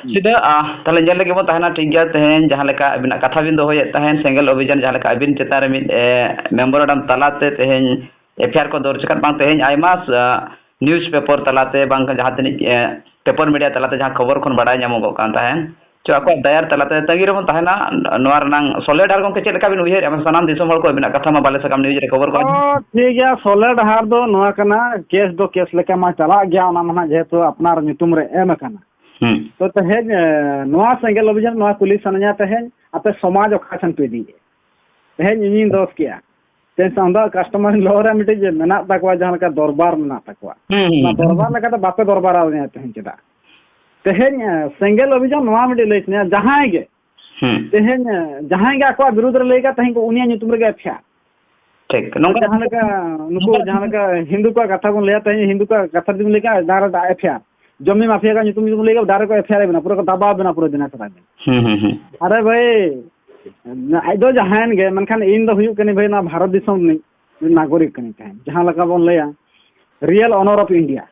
ᱦᱩᱸ᱾ ᱥᱤᱫᱷᱟᱹ, ᱟ, ᱛᱟᱦᱞᱮ ᱧᱮᱞ ᱞᱟᱹᱜᱤᱫ ᱵᱚᱱ ᱛᱟᱦᱮᱱᱟ, ᱴᱷᱤᱠ ᱜᱮᱭᱟ, ᱛᱮᱦᱮᱧ ᱡᱟᱦᱟᱸ ᱞᱮᱠᱟ ᱟᱹᱵᱤᱱᱟᱜ ᱠᱟᱛᱷᱟ ᱵᱤᱱ ᱫᱚᱦᱚᱭᱮᱫ ᱛᱟᱦᱮᱱ, ᱥᱮᱸᱜᱮᱞ ᱚᱵᱷᱤᱡᱟᱱ ᱡᱟᱦᱟᱸ ᱞᱮᱠᱟ ᱟᱹᱵᱤᱱ ᱪᱮᱛᱟᱱ ᱨᱮ ᱢᱤᱫ, ᱮ, ᱢᱮᱢᱳᱨᱮᱱᱰᱟᱢ ᱛᱟᱞᱟᱛᱮ ᱛᱮᱦᱮᱧ ᱮᱯᱷ ᱟᱭ ᱟᱨ ᱠᱚ ᱫᱚᱨᱡᱽ ᱟᱠᱟᱫ, ᱵᱟᱝ ᱛᱮᱦᱮᱧ ᱟᱭᱢᱟ, ᱟ, ᱱᱤᱭᱩᱡᱽ ᱯᱮᱯᱟᱨ ᱛᱟᱞᱟᱛᱮ, ᱵᱟᱝ ᱡᱟᱦᱟᱸ ᱛᱤᱱᱟᱹᱜ, ᱮ, ᱯᱮᱯᱟᱨ ᱢᱤᱰᱤᱭᱟ ᱛᱟᱞᱟᱛᱮ ᱡᱟᱦᱟᱸ ᱠᱷᱚᱵᱚᱨ ᱠᱷᱚᱱ ᱵᱟᱲᱟᱭ ᱧᱟᱢᱚᱜᱚᱜ ᱠᱟᱱ ᱛᱟᱦᱮᱸᱱ, ᱪᱚ ᱟᱠᱚᱣᱟᱜ ᱫᱟᱭᱟᱨ ᱛᱟᱞᱟᱛᱮ ᱛᱟᱺᱜᱤ ᱨᱮᱵᱚᱱ ᱛᱟᱦᱮᱱᱟ᱾ ᱱᱚᱣᱟ ᱨᱮᱱᱟᱝ ᱥᱚᱞᱦᱮ ᱰᱟᱦᱟᱨ ᱜᱚᱢᱠᱮ ᱪᱮᱫ ᱞᱮᱠᱟ ᱵᱤᱱ ᱩᱭᱦᱟᱹᱨᱮᱫᱼᱟ? ᱥᱟᱱᱟᱢ ᱫᱤᱥᱚᱢ ᱦᱚᱲ ᱠᱚ ᱟᱹᱵᱤᱱᱟᱜ ᱠᱟᱛᱷᱟ ᱢᱟ ᱵᱟᱞᱮ ᱥᱟᱠᱟᱢ ᱱᱤᱭᱩᱡᱽ ᱨᱮ ᱠᱷᱚᱵᱚᱨ ᱠᱚ ᱟᱸᱡᱚᱢ᱾ ᱚ, ᱴᱷᱤᱠ ᱜᱮᱭᱟ, ᱥᱚᱞᱦᱮ ᱰᱟᱦᱟᱨ ᱫᱚ ᱱᱚᱣᱟ ᱠᱟᱱᱟ, ᱠᱮᱥ ᱫᱚ ᱠᱮᱥ ᱞᱮᱠᱟ ᱢᱟ ᱪᱟᱞᱟᱜ ᱜᱮᱭᱟ, ᱚᱱᱟ ᱢᱟ ᱱᱟᱦᱟᱜ ᱡᱮᱦᱮᱛᱩ ᱟᱯᱱᱟᱨ ᱧᱩᱛᱩᱢ ᱨᱮ ᱮᱢ ᱟᱠᱟᱱᱟ᱾ ᱦᱩᱸ᱾ ᱛᱚ ᱛᱮᱦᱮᱧ, ᱮ, ᱱᱚᱣᱟ ᱥᱮᱸᱜᱮᱞ ᱚᱵᱷᱤᱡᱟᱱ ᱱᱚᱣᱟ ᱠᱩᱞᱤ ᱥᱟᱱᱟᱧᱟ ᱛᱮᱦᱮᱧ, ᱟᱯᱮ ᱥᱚᱢᱟᱡᱽ ᱚᱠᱟ ᱥᱮᱱ ᱯᱮ ᱤᱫᱤᱭᱮᱫᱼᱟ? ᱛᱮᱦᱮᱧ ᱤᱧᱤᱧ ᱫᱚᱥ ᱠᱮᱜᱼᱟ᱾ ᱛᱮᱦᱮᱧ ᱥᱟᱶᱛᱟ ᱠᱟᱥᱴᱚᱢᱟᱨᱤ ᱞᱚ ᱨᱮ ᱢᱤᱫᱴᱤᱡ ᱢᱮᱱᱟᱜ ᱛᱟᱠᱚᱣᱟ, ᱡᱟᱦᱟᱸ ᱞᱮᱠᱟ ᱫᱚᱨᱵᱟᱨ ᱢᱮᱱᱟᱜ ᱛᱟᱠᱚᱣᱟ᱾ ᱦᱩᱸ, ᱦᱩᱸ, ᱚᱱᱟ ᱦᱩᱸ᱾ ᱫᱚᱨᱵᱟᱨ ᱞᱮᱠᱟᱛᱮ ᱵᱟᱯᱮ ᱫᱚᱨᱵᱟᱨ ᱟᱹᱞᱤᱧᱟ ᱛᱮᱦᱮᱧ ᱪᱮᱫᱟᱜ? ᱛᱮᱦᱮᱧ, ᱮ, ᱥᱮᱸᱜᱮᱞ ᱚᱵᱷᱤᱡᱟᱱ ᱱᱚᱣᱟ ᱢᱤᱫᱴᱤᱡ ᱞᱟᱹᱭ ᱥᱟᱱᱟᱧᱟ, ᱡᱟᱦᱟᱸᱭ ᱜᱮ, ᱦᱩᱸ᱾ ᱛᱮᱦᱮᱧ, ᱮ, ᱡᱟᱦᱟᱸᱭ ᱜᱮ ᱟᱠᱚᱣᱟᱜ ᱵᱤᱨᱩᱫᱷ ᱨᱮ ᱞᱟᱹᱭ ᱠᱟᱜ, ᱛᱮᱦᱮᱧ ᱠᱚ ᱩᱱᱤᱭᱟᱜ ᱧᱩᱛᱩᱢ ᱨᱮᱜᱮ ᱮᱯᱷ ᱟᱭ ᱟᱨ᱾ ᱴᱷᱤᱠ᱾ ᱱᱚᱝᱠᱟ ᱡᱟᱦᱟᱸ ᱞᱮᱠᱟ ᱱᱩᱠᱩ ᱱᱚᱝᱠᱟ ᱡᱟᱦᱟᱸ ᱞᱮᱠᱟ ᱦᱤᱱᱫᱩ ᱠᱚᱣᱟᱜ ᱠᱟᱛᱷᱟ ᱵᱚᱱ ᱞᱟᱹᱭᱟ, ᱛᱮᱦᱮᱧ ᱦᱤᱱᱫᱩ ᱠᱚᱣᱟᱜ ᱠᱟᱛᱷᱟ ᱡᱩᱫᱤ ᱞᱟᱹᱭ ᱠᱷᱟᱱ, ᱰᱟᱭᱨᱮᱠᱴ ᱮᱯᱷ ᱟᱭ ᱟᱨ᱾ ᱡᱚᱢᱤ ᱢᱟᱯᱷᱤᱭᱟ ᱠᱚᱣᱟᱜ ᱧᱩᱛᱩᱢ ᱡᱩᱫᱤ ᱞᱟᱹᱭ ᱠᱷᱟᱱ, ᱰᱟᱭᱨᱮᱠᱴ ᱠᱚ ᱮᱯᱷ ᱟᱭ ᱟᱨ ᱵᱮᱱᱟ, ᱯᱩᱨᱟᱹ ᱠᱚ ᱫᱟᱵᱟᱣ ᱵᱮᱱᱟ ᱯᱩᱨᱟᱹ ᱫᱤᱱᱟᱡᱽ ᱨᱟᱡᱽ᱾ ᱦᱩᱸ, ᱦᱩᱸ, ᱦᱩᱸ᱾ ᱟᱨᱮ ᱵᱷᱟᱹᱭ, ᱟᱡ ᱫᱚ ᱡᱟᱦᱟᱸᱭᱮᱱ ᱜᱮ, ᱢᱮᱱᱠᱷᱟᱱ ᱤᱧ ᱫᱚ ᱦᱩᱭᱩᱜ ᱠᱟᱹᱱᱟᱹᱧ ᱵᱷᱟᱹᱭ ᱱᱚᱣᱟ ᱵᱷᱟᱨᱚᱛ ᱫᱤᱥᱚᱢ ᱨᱤᱱᱤᱡ ᱱᱟᱜᱚᱨᱤᱠ ᱠᱟᱹᱱᱟᱹᱧ ᱛᱟᱦᱮᱸᱫ, ᱡᱟᱦᱟᱸ ᱞᱮᱠᱟ ᱵᱚᱱ ᱞᱟᱹᱭᱟ real honor of India᱾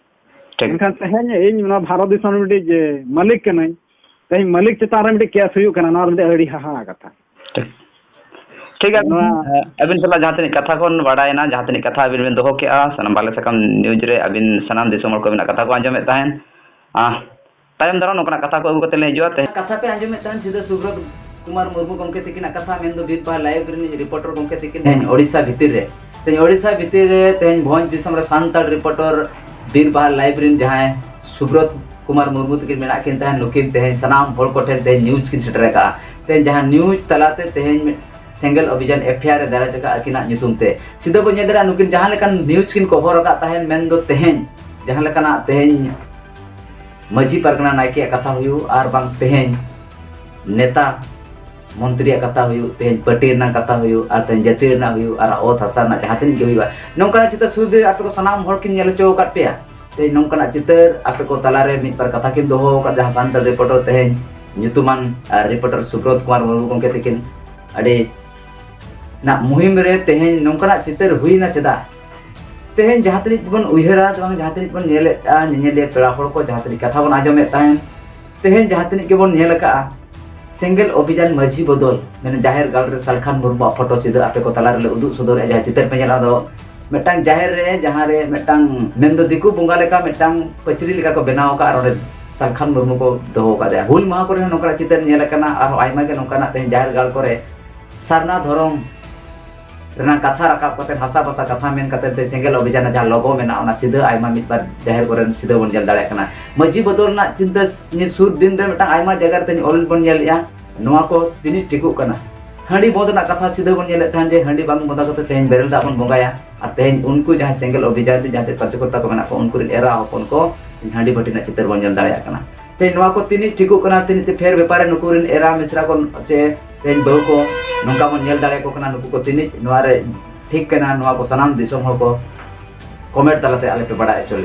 ᱴᱷᱤᱠ᱾ ᱢᱮᱱᱠᱷᱟᱱ ᱛᱮᱦᱮᱧ ᱤᱧ ᱱᱚᱣᱟ ᱵᱷᱟᱨᱚᱛ ᱫᱤᱥᱚᱢ ᱨᱮ ᱢᱤᱫᱴᱤᱡ ᱡᱮ ᱢᱟᱹᱞᱤᱠ ᱠᱟᱹᱱᱟᱹᱧ, ᱛᱮᱦᱮᱧ ᱢᱟᱹᱞᱤᱠ ᱪᱮᱛᱟᱱ ᱨᱮ ᱢᱤᱫᱴᱤᱡ ᱠᱮᱥ ᱦᱩᱭᱩᱜ ᱠᱟᱱᱟ, ᱱᱚᱣᱟ ᱫᱚ ᱢᱤᱫᱴᱤᱡ ᱟᱹᱰᱤ ᱦᱟᱦᱟᱲᱟ ᱠᱟᱛᱷᱟ᱾ ᱴᱷᱤᱠ᱾ ᱴᱷᱤᱠ ᱜᱮᱭᱟ, ᱱᱚᱣᱟ ᱟᱹᱵᱤᱱ ᱥᱟᱞᱟᱜ ᱡᱟᱦᱟᱸ ᱛᱤᱱᱟᱹᱜ ᱠᱟᱛᱷᱟ ᱠᱷᱚᱱ ᱵᱟᱲᱟᱭᱮᱱᱟ, ᱡᱟᱦᱟᱸ ᱛᱤᱱᱟᱹᱜ ᱠᱟᱛᱷᱟ ᱟᱹᱵᱤᱱ ᱵᱤᱱ ᱫᱚᱦᱚ ᱠᱮᱜᱼᱟ, ᱥᱟᱱᱟᱢ ᱵᱟᱞᱮ ᱥᱟᱠᱟᱢ ᱱᱤᱭᱩᱡᱽ ᱨᱮ ᱟᱹᱵᱤᱱ ᱥᱟᱱᱟᱢ ᱫᱤᱥᱚᱢ ᱦᱚᱲ ᱠᱚ ᱟᱹᱵᱤᱱᱟᱜ ᱠᱟᱛᱷᱟ ᱠᱚ ᱟᱸᱡᱚᱢᱮᱫ ᱛᱟᱦᱮᱸᱱ᱾ ᱟᱸ, ᱛᱟᱭᱚᱢ ᱫᱟᱨᱟᱢ ᱱᱚᱝᱠᱟᱱᱟᱜ ᱠᱟᱛᱷᱟ ᱠᱚ ᱟᱹᱜᱩ ᱠᱟᱛᱮ ᱞᱮ ᱦᱤᱡᱩᱜᱼᱟ᱾ ᱛᱮᱦᱮᱧ ᱠᱟᱛᱷᱟ ᱯᱮ ᱟᱸᱡᱚᱢᱮᱫ ᱛᱟᱦᱮᱸᱱ ᱥᱤᱫᱷᱟᱹ ᱥᱩᱵᱨᱚᱛ ᱠᱩᱢᱟᱨ ᱢᱩᱨᱢᱩ ᱜᱚᱢᱠᱮ ᱛᱤᱠᱤᱱᱟᱜ ᱠᱟᱛᱷᱟ, ᱢᱮᱱᱫᱚ ᱵᱤᱨ ᱵᱟᱦᱟ ᱞᱟᱭᱤᱵᱷ ᱨᱤᱱᱤᱡ ᱨᱤᱯᱳᱨᱴᱟᱨ ᱜᱚᱢᱠᱮ ᱛᱤᱠᱤᱱ ᱛᱮᱦᱮᱧ ᱳᱰᱤᱥᱟ ᱵᱷᱤᱛᱤᱨ ᱨᱮ, ᱛᱮᱦᱮᱧ ᱳᱰᱤᱥᱟ ᱵᱷᱤᱛᱤᱨ ᱨᱮ ᱛᱮᱦᱮᱧ ᱵᱷᱚᱸᱡᱽ ᱫᱤᱥᱚᱢ ᱨᱮ ᱥᱟᱱᱛᱟᱲ ᱨᱤᱯᱳᱨᱴᱟᱨ ᱵᱤᱨ ᱵᱟᱦᱟ ᱞᱟᱭᱤᱵᱷ ᱨᱤᱱ ᱡᱟᱦᱟᱸᱭ ᱥᱩᱵᱨᱚᱛ ᱠᱩᱢᱟᱨ ᱢᱩᱨᱢᱩ ᱛᱤᱠᱤᱱ ᱢᱮᱱᱟᱜ ᱠᱤᱱ ᱛᱟᱦᱮᱸᱫ, ᱱᱩᱠᱤᱱ ᱛᱮᱦᱮᱧ ᱥᱟᱱᱟᱢ ᱦᱚᱲ ᱠᱚᱴᱷᱮᱱ ᱛᱮᱦᱮᱧ ᱱᱤᱭᱩᱡᱽ ᱠᱤᱱ ᱥᱮᱴᱮᱨ ᱟᱠᱟᱫᱼᱟ᱾ ᱛᱮᱦᱮᱧ ᱡᱟᱦᱟᱸ ᱱᱤᱭᱩᱡᱽ ᱛᱟᱞᱟᱛᱮ ᱛᱮᱦᱮᱧ ᱢᱤᱫ ᱥᱮᱸᱜᱮᱞ ᱚᱵᱷᱤᱡᱟᱱ ᱮᱯᱷ ᱟᱭ ᱟᱨ ᱮ ᱫᱟᱨᱟᱡ ᱟᱠᱟᱫ ᱟᱹᱠᱤᱱᱟᱜ ᱧᱩᱛᱩᱢ ᱛᱮ᱾ ᱥᱤᱫᱷᱟᱹ ᱵᱚᱱ ᱧᱮᱞ ᱫᱟᱲᱮᱭᱟᱜᱼᱟ, ᱱᱩᱠᱤᱱ ᱡᱟᱦᱟᱸ ᱞᱮᱠᱟᱱ ᱱᱤᱭᱩᱡᱽ ᱠᱤᱱ ᱠᱚᱵᱷᱚᱨ ᱟᱠᱟᱫ ᱛᱟᱦᱮᱸᱱ, ᱢᱮᱱᱫᱚ ᱛᱮᱦᱮᱧ ᱡᱟᱦᱟᱸ ᱞᱮᱠᱟᱱᱟᱜ ᱛᱮᱦᱮᱧ ᱢᱟᱹᱡᱷᱤ ᱯᱟᱨᱜᱟᱱᱟ ᱱᱟᱭᱠᱮᱭᱟᱜ ᱠᱟᱛᱷᱟ ᱦᱩᱭᱩᱜ, ᱟᱨ ᱵᱟᱝ ᱛᱮᱦᱮᱧ ᱱᱮᱛᱟ ᱢᱚᱱᱛᱨᱤᱭᱟᱜ ᱠᱟᱛᱷᱟ ᱦᱩᱭᱩᱜ, ᱛᱮᱦᱮᱧ ᱯᱟᱹᱴᱤ ᱨᱮᱱᱟᱜ ᱠᱟᱛᱷᱟ ᱦᱩᱭᱩᱜ, ᱟᱨ ᱛᱮᱦᱮᱧ ᱡᱟᱹᱛᱤ ᱨᱮᱱᱟᱜ ᱦᱩᱭᱩᱜ, ᱟᱨ ᱚᱛ ᱦᱟᱥᱟ ᱨᱮᱱᱟᱜ ᱡᱟᱦᱟᱸ ᱛᱤᱱᱟᱹᱜ ᱜᱮ ᱦᱩᱭᱩᱜᱼᱟ, ᱱᱚᱝᱠᱟᱱᱟᱜ ᱪᱤᱛᱟᱹᱨ ᱥᱩᱨ ᱨᱮ ᱟᱯᱮ ᱠᱚ ᱥᱟᱱᱟᱢ ᱦᱚᱲ ᱠᱤᱱ ᱧᱮᱞ ᱦᱚᱪᱚ ᱟᱠᱟᱫ ᱯᱮᱭᱟ᱾ ᱛᱮᱦᱮᱧ ᱱᱚᱝᱠᱟᱱᱟᱜ ᱪᱤᱛᱟᱹᱨ ᱟᱯᱮ ᱠᱚ ᱛᱟᱞᱟᱨᱮ ᱢᱤᱫ ᱵᱟᱨ ᱠᱟᱛᱷᱟ ᱠᱤᱱ ᱫᱚᱦᱚ ᱟᱠᱟᱫ, ᱡᱟᱦᱟᱸ ᱥᱟᱱᱛᱟᱲ ᱨᱤᱯᱳᱨᱴᱟᱨ ᱛᱮᱦᱮᱧ ᱧᱩᱛᱩᱢᱟᱱ, ᱟᱨ, ᱨᱤᱯᱳᱨᱴᱟᱨ ᱥᱩᱵᱨᱚᱛ ᱠᱩᱢᱟᱨ ᱢᱩᱨᱢᱩ ᱜᱚᱢᱠᱮ ᱛᱤᱠᱤᱱ ᱟᱹᱰᱤ ᱱᱟᱜ ᱢᱩᱦᱤᱢ ᱨᱮ ᱛᱮᱦᱮᱧ ᱱᱚᱝᱠᱟᱱᱟᱜ ᱪᱤᱛᱟᱹᱨ ᱦᱩᱭᱱᱟ ᱪᱮᱫᱟᱜ? ᱛᱮᱦᱮᱧ ᱡᱟᱦᱟᱸ ᱛᱤᱱᱟᱹᱜ ᱵᱚᱱ ᱩᱭᱦᱟᱹᱨᱟ, ᱵᱟᱝ ᱡᱟᱦᱟᱸ ᱛᱤᱱᱟᱹᱜ ᱵᱚᱱ ᱧᱮᱞᱮᱫᱼᱟ, ᱧᱮᱧᱮᱞᱤᱭᱟᱹ ᱯᱮᱲᱟ ᱦᱚᱲ ᱠᱚ ᱡᱟᱦᱟᱸ ᱛᱤᱱᱟᱹᱜ ᱠᱟᱛᱷᱟ ᱵᱚᱱ ᱟᱸᱡᱚᱢᱮᱫ ᱛᱟᱦᱮᱸᱱ, ᱛᱮᱦᱮᱧ ᱡᱟᱦᱟᱸ ᱛᱤᱱᱟᱹᱜ ᱜᱮᱵᱚᱱ ᱧᱮᱞ ᱟᱠᱟᱫᱼᱟ, ᱥᱮᱸᱜᱮᱞ ᱚᱵᱷᱤᱡᱟᱱ ᱢᱟᱹᱡᱷᱤ ᱵᱚᱫᱚᱞ, ᱢᱟᱱᱮ ᱡᱟᱦᱮᱨ ᱜᱟᱲ ᱨᱮ ᱥᱟᱞᱠᱷᱟᱱ ᱢᱩᱨᱢᱩᱣᱟᱜ ᱯᱷᱳᱴᱳ ᱥᱤᱫᱷᱟᱹ ᱟᱯᱮ ᱠᱚ ᱛᱟᱞᱟ ᱨᱮᱞᱮ ᱩᱫᱩᱜ ᱥᱚᱫᱚᱨᱮᱫᱼᱟ᱾ ᱡᱟᱦᱟᱸ ᱪᱤᱛᱟᱹᱨ ᱯᱮ ᱧᱮᱞᱟ, ᱫᱚ ᱢᱤᱫᱴᱟᱝ ᱡᱟᱦᱮᱨ ᱨᱮ, ᱡᱟᱦᱟᱸ ᱨᱮ ᱢᱤᱫᱴᱟᱝ ᱢᱮᱱᱫᱚ ᱫᱤᱠᱩ ᱵᱚᱸᱜᱟ ᱞᱮᱠᱟ ᱢᱤᱫᱴᱟᱝ ᱯᱟᱹᱪᱨᱤ ᱞᱮᱠᱟ ᱠᱚ ᱵᱮᱱᱟᱣ ᱟᱠᱟᱫ, ᱟᱨ ᱚᱸᱰᱮ ᱥᱟᱞᱠᱷᱟᱱ ᱢᱩᱨᱢᱩ ᱠᱚ ᱫᱚᱦᱚ ᱟᱠᱟᱫᱮᱭᱟ᱾ ᱦᱩᱞ ᱢᱟᱦᱟ ᱠᱚᱨᱮ ᱦᱚᱸ ᱱᱚᱝᱠᱟᱱᱟᱜ ᱪᱤᱛᱟᱹᱨ ᱧᱮᱞ ᱟᱠᱟᱱᱟ, ᱟᱨᱦᱚᱸ ᱟᱭᱢᱟ ᱜᱮ ᱱᱚᱝᱠᱟᱱᱟᱜ ᱛᱮᱦᱮᱧ ᱡᱟᱦᱮᱨ ᱜᱟᱲ ᱠᱚᱨᱮ ᱥᱟᱨᱱᱟ ᱫᱷᱚᱨᱚᱢ ᱨᱮᱱᱟᱜ ᱠᱟᱛᱷᱟ ᱨᱟᱠᱟᱵ ᱠᱟᱛᱮ, ᱦᱟᱥᱟ ᱵᱷᱟᱥᱟ ᱠᱟᱛᱷᱟ ᱢᱮᱱ ᱠᱟᱛᱮ ᱛᱮ ᱥᱮᱸᱜᱮᱞ ᱚᱵᱷᱤᱡᱟᱱ ᱡᱟᱦᱟᱸ ᱞᱳᱜᱳ ᱢᱮᱱᱟᱜᱼᱟ, ᱚᱱᱟ ᱥᱤᱫᱷᱟᱹ ᱟᱭᱢᱟ ᱢᱤᱫ ᱵᱟᱨ ᱡᱟᱦᱮᱨ ᱠᱚᱨᱮ ᱥᱤᱫᱷᱟᱹ ᱵᱚᱱ ᱧᱮᱞ ᱫᱟᱲᱮᱭᱟᱜ ᱠᱟᱱᱟ᱾ ᱢᱟᱹᱡᱷᱤ ᱵᱚᱫᱚᱞ ᱨᱮᱱᱟᱜ ᱪᱤᱱᱛᱟᱹ ᱱᱤᱭᱟᱹ ᱥᱩᱨ ᱫᱤᱱ ᱨᱮ ᱢᱤᱫᱴᱟᱝ ᱟᱭᱢᱟ ᱡᱟᱭᱜᱟ ᱨᱮ ᱛᱮᱦᱮᱧ ᱚᱞ ᱵᱚᱱ ᱧᱮᱞᱮᱜᱼᱟ᱾ ᱱᱚᱣᱟ ᱠᱚ ᱛᱤᱱᱤᱡ ᱴᱷᱤᱠᱚᱜ ᱠᱟᱱᱟ? ᱦᱟᱺᱰᱤ ᱵᱚᱸᱫ ᱨᱮᱱᱟᱜ ᱠᱟᱛᱷᱟ ᱥᱤᱫᱷᱟᱹ ᱵᱚᱱ ᱧᱮᱞᱮᱫ ᱛᱟᱦᱮᱸᱱ ᱡᱮ ᱦᱟᱺᱰᱤ ᱵᱟᱝ ᱵᱚᱸᱫᱟ ᱠᱟᱛᱮ ᱛᱮᱦᱮᱧ ᱵᱮᱨᱮᱞ ᱫᱟᱜ ᱵᱚᱱ ᱵᱚᱸᱜᱟᱭᱟ, ᱟᱨ ᱛᱮᱦᱮᱧ ᱩᱱᱠᱩ ᱡᱟᱦᱟᱸᱭ ᱥᱮᱸᱜᱮᱞ ᱚᱵᱷᱤᱡᱟᱱ ᱨᱮ ᱡᱟᱦᱟᱸ ᱛᱤᱱᱟᱹᱜ ᱠᱟᱨᱡᱚᱠᱚᱨᱛᱟ ᱠᱚ ᱢᱮᱱᱟᱜ ᱠᱚᱣᱟ, ᱩᱱᱠᱩ ᱨᱮᱱ ᱮᱨᱟ ᱦᱚᱯᱚᱱ ᱠᱚ ᱦᱟᱺᱰᱤ ᱵᱷᱟᱹᱴᱤ ᱨᱮᱱᱟᱜ ᱪᱤᱛᱟᱹᱨ ᱵᱚᱱ ᱧᱮᱞ ᱫᱟᱲᱮᱭᱟᱜ ᱠᱟᱱᱟ᱾ ᱛᱮᱦᱮᱧ ᱱᱚᱣᱟ ᱠᱚ ᱛᱤᱱᱤᱡ ᱴᱷᱤᱠᱚᱜ ᱠᱟᱱᱟ, ᱛᱤᱱᱤᱡ ᱛᱮ ᱯᱷᱮᱨ ᱵᱮᱯᱟᱨ ᱨᱮ ᱱᱩᱠᱩ ᱨᱮᱱ ᱮᱨᱟ ᱢᱤᱥᱨᱟ ᱠᱚ ᱪᱮ ᱛᱮᱦᱮᱧ ᱵᱟᱹᱦᱩ ᱠᱚ ᱱᱚᱝᱠᱟ ᱵᱚᱱ ᱧᱮᱞ ᱫᱟᱲᱮᱭᱟᱠᱚ ᱠᱟᱱᱟ, ᱱᱩᱠᱩ ᱠᱚ ᱛᱤᱱᱤᱡ ᱱᱚᱣᱟ ᱨᱮ ᱴᱷᱤᱠ ᱠᱟᱱᱟ, ᱱᱚᱣᱟ ᱠᱚ ᱥᱟᱱᱟᱢ ᱫᱤᱥᱚᱢ ᱦᱚᱲ ᱠᱚ ᱠᱚᱢᱮᱱᱴ ᱛᱟᱞᱟᱛᱮ ᱟᱞᱮ ᱯᱮ ᱵᱟᱲᱟᱭ ᱦᱚᱪᱚ ᱞᱮᱭᱟ᱾